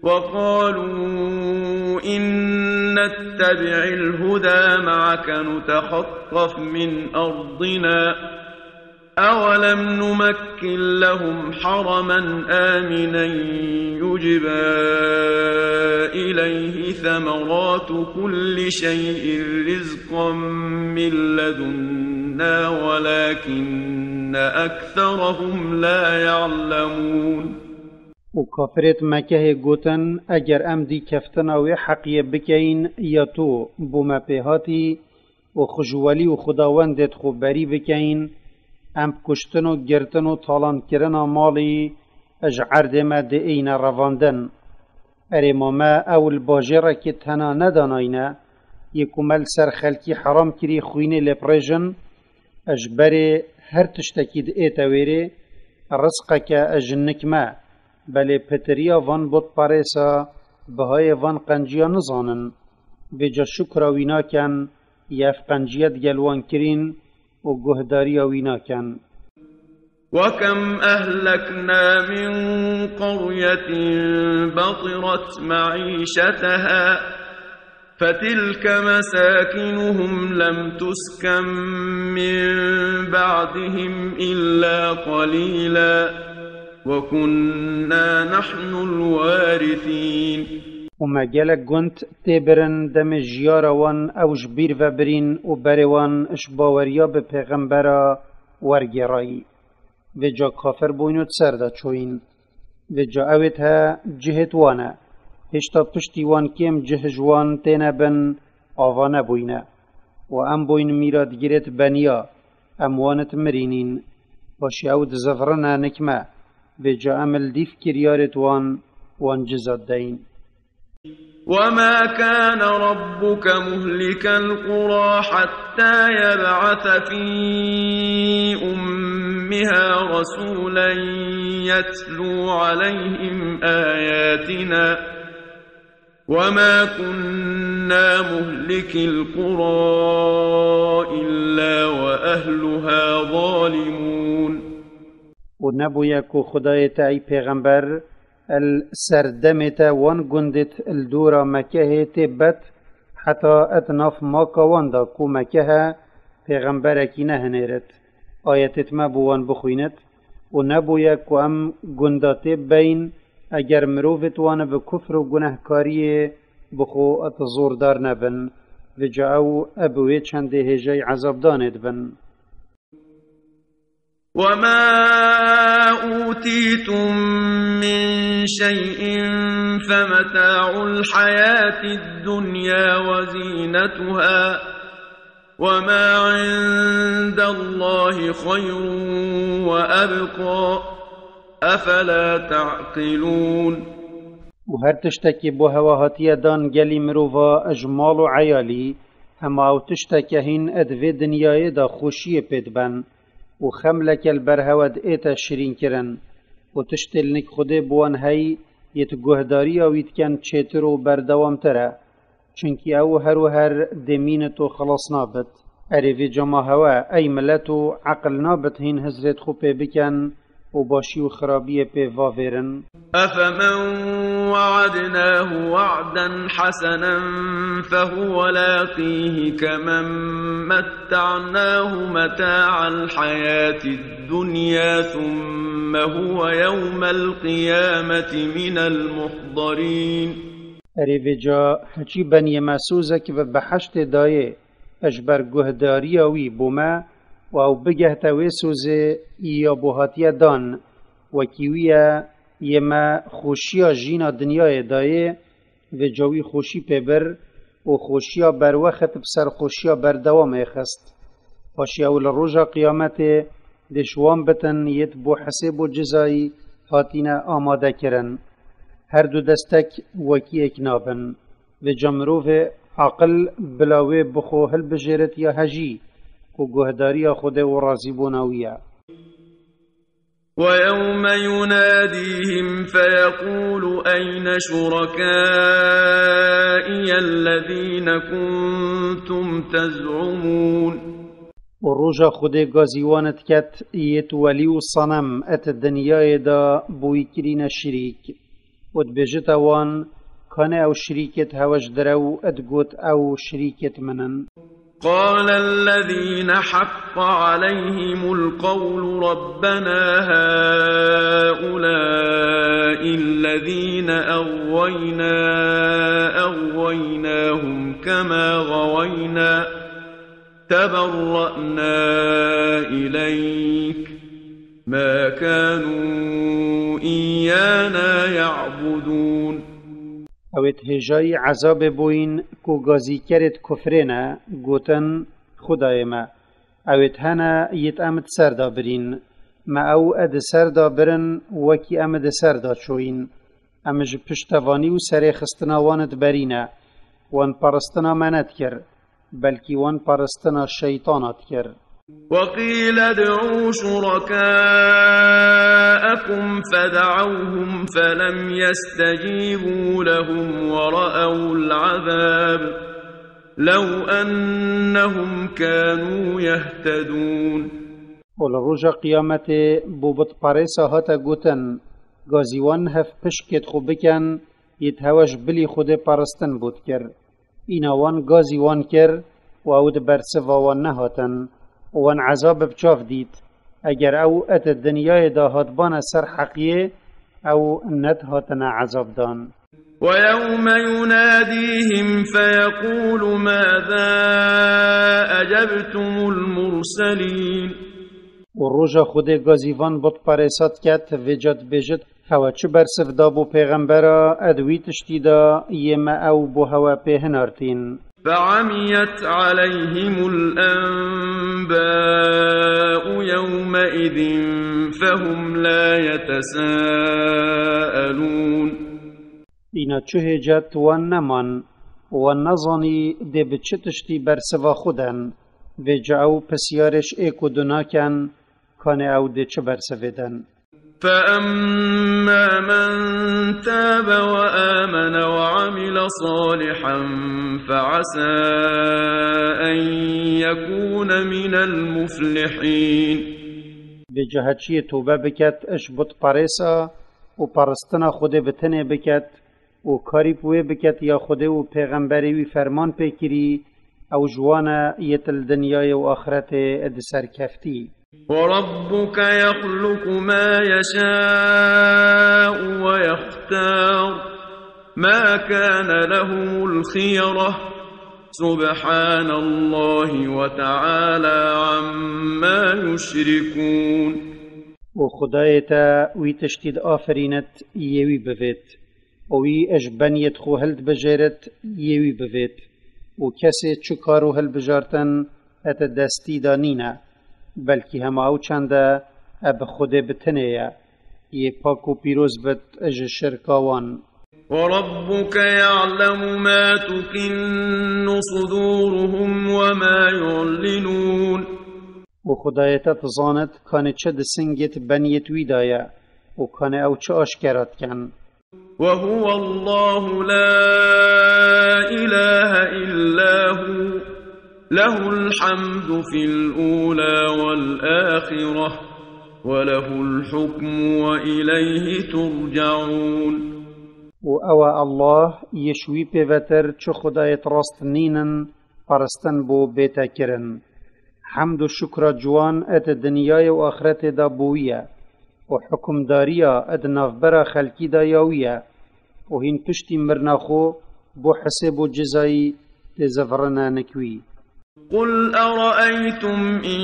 وقالوا إن نتبع الهدى معك نتخطف من أرضنا أولم نمكن لهم حرما آمنا يجبى إليه ثمرات كل شيء رزقا من لدنا ولكن أكثرهم لا يعلمون. Û kafirêt Mekehê gotin, eger em dî keftina wê heqiyê bikeyin ya tu bo me pê hatî, û xwe ji welî û xwedawendêt xwe berî bikeyin, em kuştin û girtin û talankirina malî ji erdê me diêyne revandin. Erê ma me ew li bajêrekî tena nedanayne, yê ku me li ser xelkî heram kirî xwînê lê birêjin, ji berê her tiştekî diête wêrê, rizqeke ji nik me, belê pitiriya van butperêsa bihayê van qenciya nizanin. Vêca şukra wî naken, yê ev qenciye digel wan kirîn û guhdariya wî naken. وكم أهلكنا من قرية بطرت معيشتها فتلك مساكنهم لم تسكن من بعدهم إلا قليلا وكنا نحن الوارثين. Û me gelek gund tê birin demê jiyara wan ew ji bîr ve birîn û berê wan ji baweriya bi pêxembera wergêrayî. Vêca kafir bûyn û di ser de çûyîn. Vêca ewêt he cihêt wan e. Hêşta piştî wan kêm cih ji wan têne bin, ava nebûyne. Û em bûyn mîra digirêt beniya, em wan it mirînîn. Paşî ew dizivirine nik me. Vêca em li dîf kiryarêt wan, wan ciza deyîn. وما كان ربك مهلك القرى حتى يبعث في أمها رسولا يتلو عليهم آياتنا وما كنا مهلك القرى إلا وأهلها ظالمون. Û nebûye ku Xwedayê te ey pêxember li ser demê te wan gundêt li dora Mekehê tê bet, heta et nav maka wan da ku Mekeh e, pêxemberekî nehinêrit, ayetêt me bo wan bixwînit, û nebûye ku em gunda tê beyn, eger mirovêt wan bi kufr û gunehkariyê bi xwe et zordar nebin, vêca ew bi wê çendê hêjayî ezabdanê dibin. وما أوتيتم من شيء فمتاع الحياة الدنيا وزينتها وما عند الله خير وأبقى أفلا تعقلون. Û her tiştekî bo hewa hatiye dan gelî mirova ji mal û eyalî, hema ew tişteke hîn di vê dinyayê de xweşiyê pê diben û xemleke li ber hewe diête şirînkirin û tiştê li nik Xwedê bi wan hey yê di guhdariya wî dikin çêtir û berdewamtir e. Çunkî ew her û her dê mînit û xilas nabit. Erê vê cama hewe, ey milet û eqil nabit hîn hizrêt xwe pê bikin û başî û xirabiyê pê vavêrin. أفمن وعدناه وعدا حسنا فهو لاقيه كمن متعناه متاع الحياة الدنيا ثم هو يوم القيامة من المحضرين. Erê vêca hiçî beniyê me sozek bi behiştê dayê, ji ber guhdariya wî bo me û ew bigehte wê sozê ya bo hatiye dan, wekî wî ye yê me xweşiya jîna dinyayê dayê, vêca wî xweşî pê bir û xweşiya berwext bi ser xweşiya berdewamê xist. Paşî ew li roja qiyametê dê ji wan bitin yêt bo hesêb û cizayî hatîne amade kirin. Her du destek wekî yek nabin. Vêca mirovê aqil bila wê bi xwe hilbijêrit ya hejî ku guhdariya Xwedê û razîbûna wî ye. ويوم يناديهم فيقول أين شركائي الذين كنتم تزعمون. Û roja Xwedê gazî wan diket yêt welî û senem et dinyayê de bo wî kirîne şirîk. Û dibêjite wan, kanê ew şirîkêt hewe ji direw digot ew şirîkêt min in. قال الذين حق عليهم القول ربنا هؤلاء الذين أغوينا أغويناهم كما غوينا تبرأنا إليك ما كانوا إيانا يعبدون. Ew ê di hêjayî ezabê bûyîn ku gazîkerêt kufrê ne, gotin, Xudayê me, ew ê hene yêt em di ser de birîn. Me ew e di ser de birin, wekî em di ser de çoyîn. Em ji piştevanî û serêxistina wan diberîne. Wan paristina me nedikir, belkî wan paristina şeytana dikir. وقيل ادعوا شركاءكم فدعوهم فلم يستجيبوا لهم ورأوا العذاب لو أنهم كانوا يهتدون. Û li roja qiyametê bo bitparêsa hate gotin, gazî wan hev pişkêt xwe bikin, yêt hewe ji bilî Xwedê paristin bo dikir. Îna wan gazî wan kir û ew di bersiva wan nehatin û wan ezab bi çav dît. Eger ew et dinyayê de hatbane ser heqiyê, ew nedihatine ezab dan. ويوم يناديهم فيقول ماذا أجبتم المرسلين. Û roja Xwedê gazîvan bot parêsat ket, vêca dibêjit, hewa çi bersiv dabû pêxembera, ed wî tiştî da, yê me ew bo hewa pê hinartîn. فعميت عليهم الأنباء يومئذ فهم لا يتساءلون. Îna çi hêcet wan neman, wan nezanî dê bi çi tiştî bersiva xwe den, vêca ew pisyarê ji ê ku du naken, kanê ew dê çi bersivê den. فأما من تاب وآمن وعمل صالحا فعسى أن يكون من المفلحين. Vêca heçiyê tobe biket, ji bot parêsa û paristina Xwedê bi tenê biket, û karî bi wê biket ya Xwedê û pêxemberê wî ferman pê kirî, ew ji wan e yêt li dinyayê û axretê di serkeftî. وربك يخلق ما يشاء ويختار ما كان لهم الخيرة سبحان الله وتعالى عما يشركون. Û Xwedayê te wî tiştî diafirînit yê wî bivêt. û wî ji beniyêt xwe hildibijêrit yê wî bivêt û kesê çi kar û hilbijartin et destî de nîne, belkî hema ew çende e bi Xwedê bi tinê ye, yê pak û pîroz bit ji şirka wan. وربك يعلم ما تكن صدورهم وما يعلنون. Û Xwedayê te dizanit kanê çi di singêt beniyêt wî de ye û kanê ew çi aşkera dikin. وهو الله لا إله إلا هو له الحمد في الأولى والآخرة وله الحكم وإليه ترجعون. Û ew e Allah, yê ji wî pêvetir çi xwedayêt rast nînin, paristin bo bête kirin. Hemd û şukra ciwan et dinyayê û axretê de bo wî ye û hukimdariya et navbera xelkî de ya wî ye û hîn piştî mirina xwe bo hisêb û cizayî tê zivirine nik wî. قل أرأيتم إن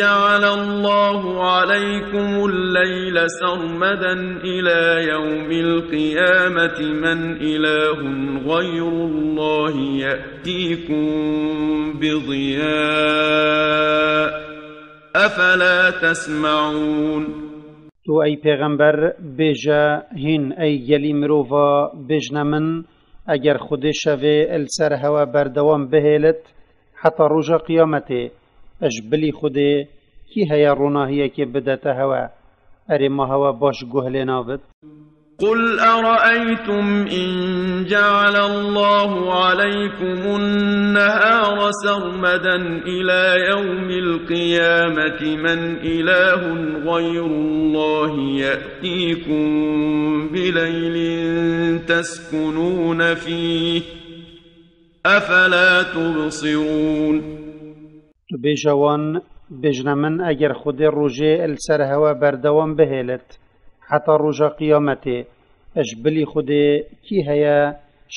جعل الله عليكم الليل سرمدا إلى يوم القيامة من إله غير الله يأتيكم بضياء أفلا تسمعون. Tu ey pêxember bêje, hîn ey gelî mirova bêjne min, eger Xwedê şevê li ser hewe berdewam bihêlit, heta roja qiyametê, ji bilî Xwedê kî heye ronahiyekê bidete hewe? Erê ma hewe baş guh lê nabit? قل أرأيتم إن جعل الله عليكم النهار سرمدا إلى يوم القيامة من إله غير الله يأتيكم بليل تسكنون فيه أفلا تبصرون. Tu bêje wan, bêjne min, eger Xwedê rojê li ser hewe berdewam bihêlit, heta roja qiyametê, ji bilî Xwedê kî heye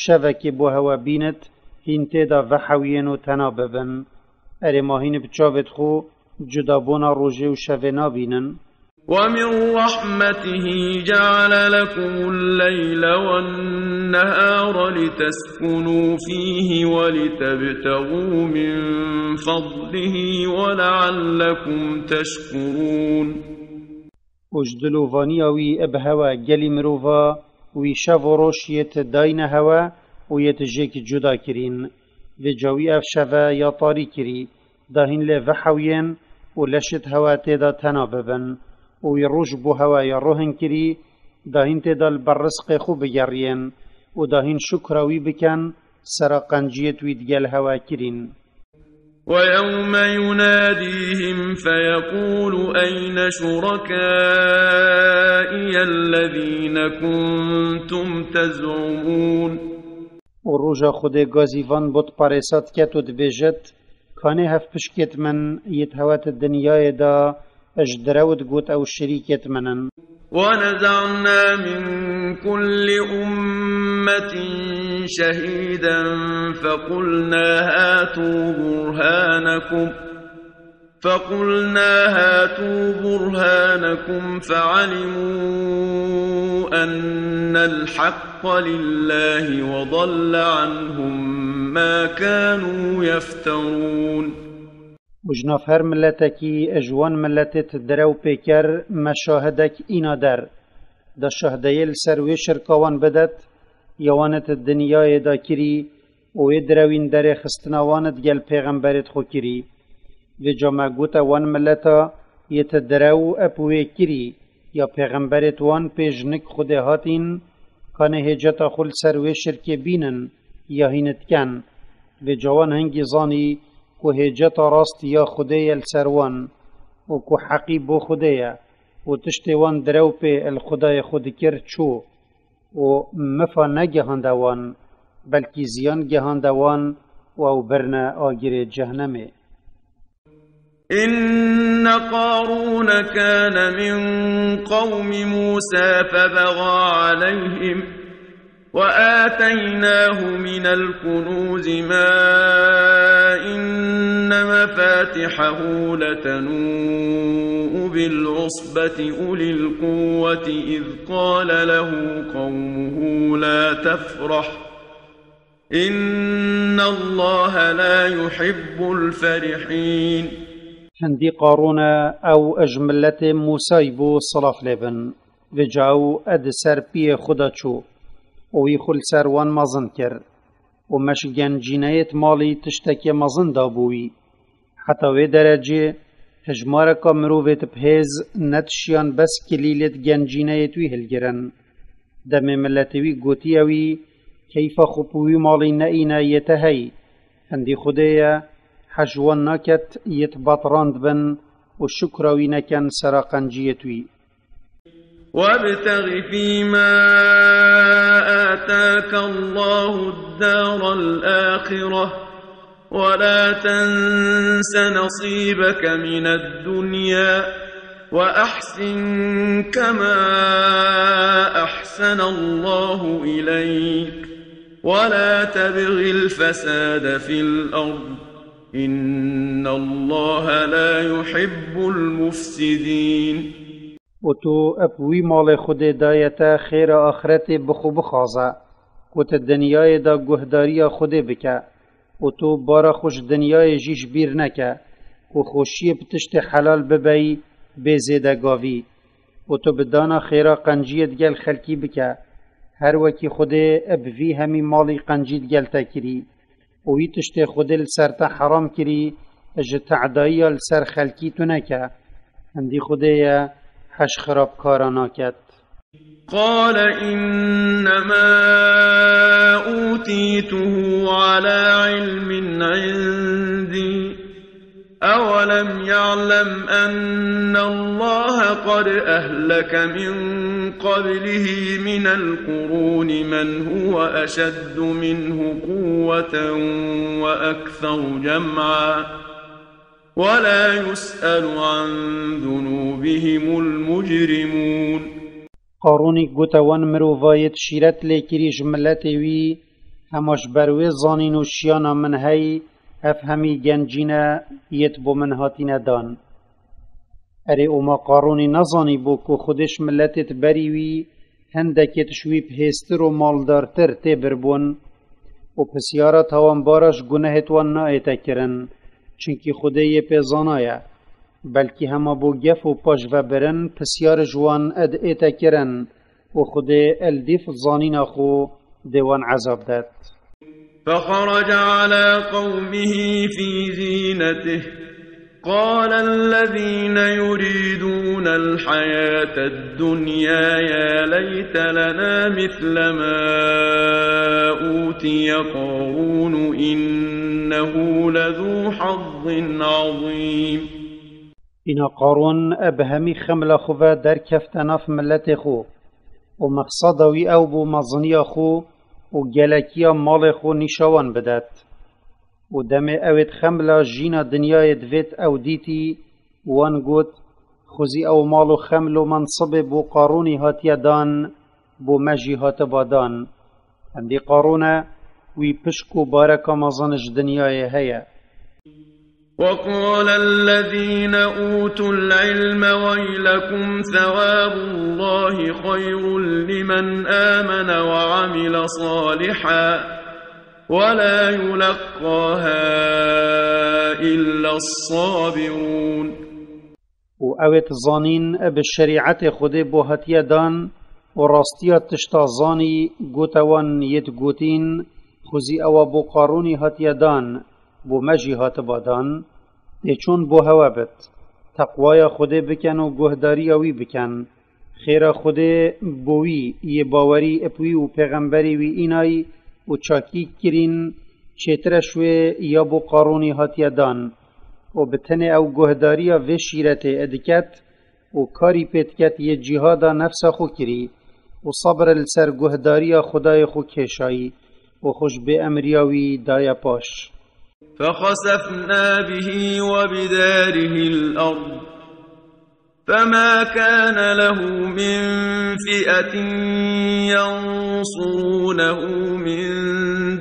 şevekê bo hewe bînit, hîn tê de vehewiyên û tena bibin? Erê, ma hîn bi çavêt xwe cudabûna rojê û şevê nabînin? ومن رحمته جعل لكم الليل والنهار لتسكنوا فيه ولتبتغوا من فضله ولعلكم تشكرون. Û ji dilovanîya wî bi hewe gelî mirova wî şev û roj yêt dayne hewe û yêt jêk cuda kirîn. Vêca wî ev şeve ya tarî kirî, da hîn lê vehewiyên û leşit hewe tê de tena bibin, û wî roj bo hewe ya rohin kirî, da hîn tê de li ber rizqê xwe bigeriyên û da hîn şukra wî bikin, sera qenciyêt wî digel hewe kirîn. ويوم يناديهم فيقول أين شركائي الذين كنتم تزعمون. Û roja Xwedê gazîvan bo di parêsa diket û dibêjit, Kanê hevpişkêt min yêt hewet dinyayê de ji direw digot ew şirîkêt min in. ونزعنا من كل أمة شهيدا فقلنا هاتوا برهانكم، فقلنا هاتوا برهانكم فعلموا أن الحق لله وضل عنهم ما كانوا يفترون. Û ji nav her miletekî ji wan miletêt direw pê ker me şahidek îna der. Da şahdeyê li ser wê şirka wan bidet, ya wanêt dinyayê de kirî û wê direwîn derê xistina wanêt gel pêxemberêt xwe kirî. Vêca me gote wan mileta yêt direw ep wê kirî, ya pêxemberêt wan pê ji nik Xwedê hatîn, kanê hêceta xwe li ser wê şirkê bînin ya hîn diken. Vêca wan hingî zanî ku hêceta rast ya Xwedê ye li ser wan û ku heqî bo Xwedê ye û tiştê wan direw pê li Xwedayê xwe dikir çû û mifa negihande wan, belkî ziyan gihande wan û ew birine agirê cehnemê. إن قارون كان من قوم موسى فبغى عليهم وآتيناه من الكنوز ما إن مفاتحه لتنوء بالعصبة أولي القوة إذ قال له قومه لا تفرح إن الله لا يحب الفرحين. Hindî Qarûn e, ew ji miletê Mûsayî bû, silav lê bin. Vêca ew di ser piyê xwe de çû û wî xwe li ser wan mezin kir û me ji gencîneyêt malî tiştekê mezin dabû wî. Heta wê derecê hejmareka mirovêt bi hêz nedişiyan bes kilîlêt gencîneyêt wî hilgirin. Demê miletê wî gotiye wî, keyfa xwe bi wî malî neîne yê te hey. Hindî Xwedê ye, hej wan naket yêt batrand bin û şukra wî neken sera qenciyêt wî. وابتغ فيما آتاك الله الدار الآخرة ولا تنس نصيبك من الدنيا وأحسن كما أحسن الله إليك ولا تبغ الفساد في الأرض إن الله لا يحب المفسدين. Û tu bi wî malê Xwedê daye te xêra axretê bi xwe bixwaze, ku tu dinyayê de guhdariya Xwedê bike, û tu bara xwe ji dinyayê jî ji bîr neke, ku xweşiyê bi tiştê helal bibeyî bê zêdegavî. Û tu bi dana xêra qenciyê digel xelkî bike, her wekî Xwedê bi vî hemî malî qencî digel te kirî. Û wî tiştê Xwedê li ser te heram kirî, ji te'dayiya li ser xelkî tu neke. Hindî Xwedê ye, heş xirabkara naket. قال إنما أوتيته على علم عندي أولم يعلم أن الله قد أهلك من قبله من القرون من هو أشد منه قوة وأكثر جمعا ولا يسأل عن ذنوبهم المجرمون. Qarûnî gote wan mirovayêt şîret lê kirî ji miletê wî, hema ji ber wê zanîn û şiyana min hey, ev hemî gencîne yêt bo min hatîne dan. Erê, û ma Qarûnî nezanîbû ku Xwedê ji miletêt berî wî hindekêt ji wî bi hêztir û maldartir tê birbûn? Û pisyara tawanbara ji gunehêt wan naête kirin, çimkî Xwedê yê pê zana ye. Belkî hema bo gef û paşvebirin pisyar ji wan ed ête kirin û Xwedê el dîf zanîna xwe dê wan ezab det. فخرج على قومه في زينته. قال الذين يريدون الحياة الدنيا يا ليت لنا مثل ما أوتي قارون إنه لذو حظ عظيم. Îna Qarûn bi hemî xemla xwe ve derkefte nav miletê xwe û mexseda wî ew bû meziniya xwe û gelekiya malê xwe nîşa wan bidet. Û demê ewêt xemla jîna dinyayê divêt ew dîtî, wan got, xwezî ew mal û xeml û mensibê bo Qarûnî hatiye dan, bo me jî hatiba dan. Hindî Qarûn e, wî pişk û bareka mezin ji dinyayê heye. وقال الذين أوتوا العلم ويلكم ثواب الله خير لمن آمن وعمل صالحا ولا يلقاها إلا الصابرون. û ewêt zanîn bi şerîetê Xwedê bo hatiye dan û rastiya tişta zanî gote wan yêt gotîn, xwezî ewa bo Qarûnî hatiye dan, bo me jî hatiba dan, tê çûn bo hewe bit. Teqwaya Xwedê bikin û guhdariya wî bikin. Xêra Xwedê bo wî yê bawerî bi wî û pêxemberê wî înayî û çakî kirîn, çêtir e ji wê ya bo Qarûnî hatiye dan. Û bi tenê ew guhdariya vê şîretê diket û karî pê diket yê cîhada nefsa xwe kirî û sebr li ser guhdariya Xwedayê xwe kêşayî û xwe ji bêemriya wî daye paş. فخسفنا به وبداره الأرض فما كان له من فئة ينصرونه من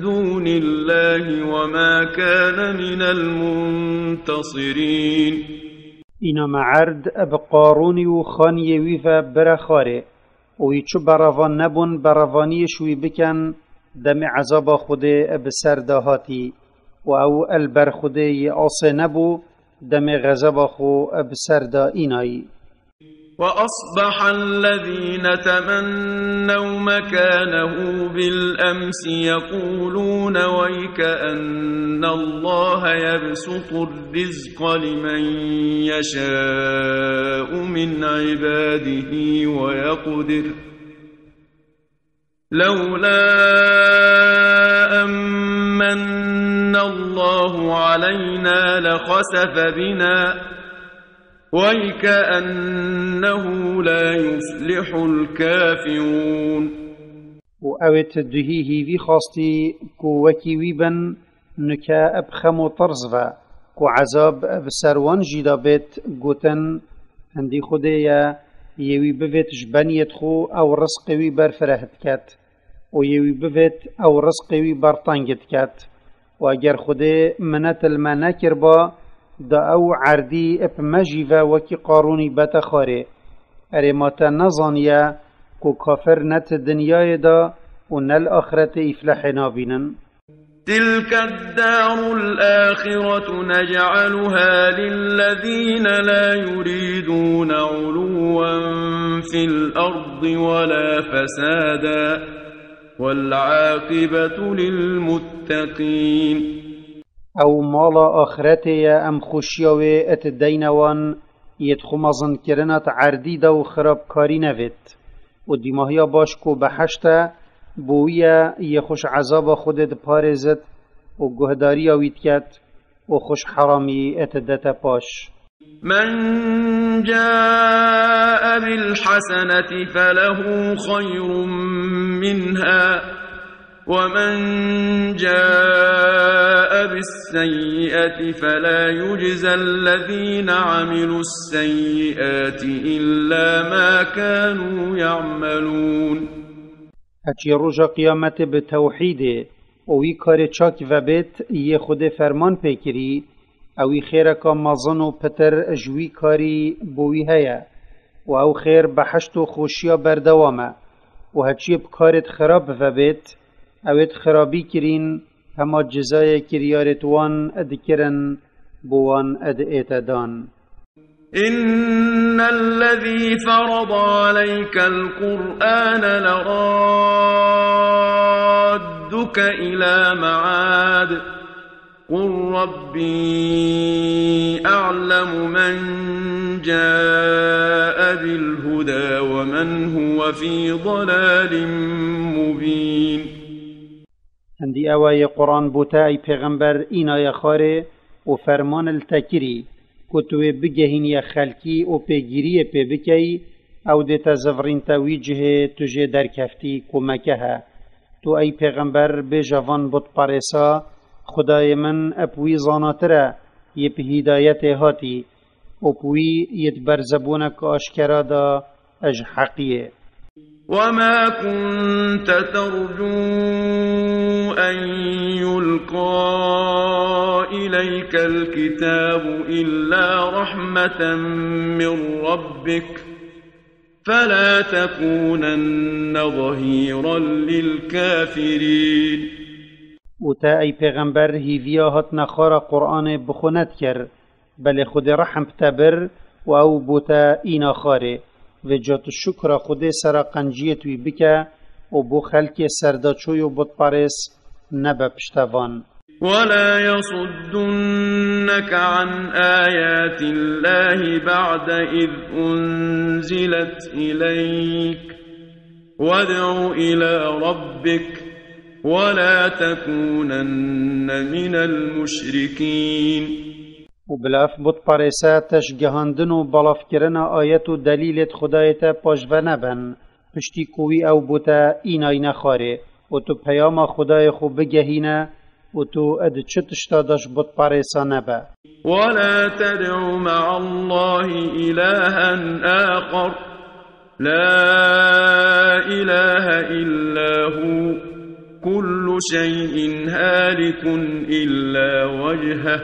دون الله وما كان من المنتصرين. Îna me erd bi Qarûnî û xaniyê wî ve bire xarê û wî çi berevan nebûn berevaniyê ji wî bikin, demê ezaba Xwedê bi ser de hatî û ew el ber Xwedê yê asê nebû, demê xezeba xwe bi ser de înayî. وأصبح الذين تمنوا مكانه بالأمس يقولون ويك أن الله يبسط الرزق لمن يشاء من عباده ويقدر لولا أن من الله علينا لخسف بنا ويكأنه لا يفلح الكافرون. û ewêt duhî hîvî xwastî ku wekî wî bin, nuke bi xem û tirz ve, ku ezab bi ser wan jî de bêt, gotin, hindî Xwedê ye, yê wî bivêt ji beniyêt xwe ew rizqê wî berfireh diket û yê wî bivêt ew rizqê wî berteng diket. Û eger Xwedê minet li me nekirba, da ew erdî bi me jî ve wekî Qarûnî bete xwarê. Erê, ma te nezaniye ku kafir ne ti dinyayê de û ne li axretê îflehê nabînin? تلك الدار الآخرة نجعلها للذين لا يريدون علوا في الأرض ولا فسادا والعاقبة للمتقين. Ew mala axretê ye, em xweşiya wê dideyne wan, yê di xwe mezinkirina di erdî de û xirabkarî nevêt. Û dîmahiya baş ku behişt e, bo wî ye, yê xwe ji ezaba Xwedê diparêzit û guhdariya wî diket û xwe ji heramî didete paş. من جاء بالحسنة فله خير منها ومن جاء بالسيئة فلا يجزى الذين عملوا السيئات إلا ما كانوا يعملون. Heçî roja qiyametê bi tewhîdê û wî karê çak vebêt, yê Xwedê ferman pê kirî, ewî xêreka mezin û pitir ji wî karî bo wî heye û ew xêr behişt û xweşiya berdewam e û heçiyê bi karêt xirab vebêt, ewêt xirabî kirîn, hema cizayê kiryarêt wan dikirin, bo wan diête dan. إن الذي فرض عليك القرآن لرادك إلى معاد. قل ربي أعلم من جاء بالهدى ومن هو في ضلال مبين. Hindî ew e yê Quran bo te ey pêxember înaye xarê û ferman li te kirî, ku tu wê bigehîniye xelkî û pêgîriyê pê bikey, ew dê te zivirîn te wî cihê tu jê derkeftî ku Meke he. Tu ey pêxember bêje van butparêsa, Xwedayê min ep wî zanatir e, yê bi hîdayetê hatî, û bi wî yê di berzebûnek aşkera de ji heqiyê. وما كنت ترجو أن يلقى إليك الكتاب إلا رحمة من ربك فلا تكونن ظهيرا للكافرين. Û te ey pêxember hîviya hatina xara Qur'anê bi xwe nedikir, belê Xwedê rehm bi te bir û ew bo te îna xarê. Vêca tu şukra Xwedê sera qenciyêt wî bike û bo xelkê serdaçoy û butparêz nebe piştevan. ولا يصدنك عن آيات الله بعد إذ أنزلت إليك وادع إلى ربك ولا تكونن من المشركين. Û bila ev butparêse te ji gihandin û belavkirina ayet û delîlêt Xwedayê te paşve nebin, piştî ku wî ew bo te înayne xwarê û tu peyama Xwedayê xwe bigehîne û tu di çi tişta de ji butparêsa nebe. ولا تدع مع الله إلها آخر لا إله إلا هو كل شيء هالك إلا وجهه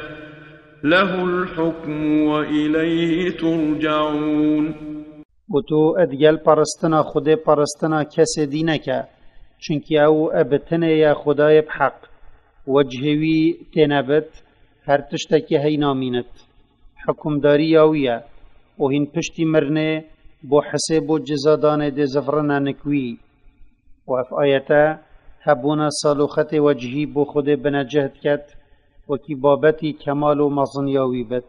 له الحكم وإليه ترجعون. Û tu digel paristina Xwedê paristina kesê dî neke, çunkî ew bi tenê ye Xwedayê bi heq, wecihê wî têne bit, her tiştekî hey namînit. Hikimdarî ya wî ye û hîn piştî mirinê bo hisê bo cizadanê dê zivirine nik wî. Û ev ayete hebûna saloxetê wecihî bo Xwedê binecih diket, wekî babetî kemal û mezinîya wî bit.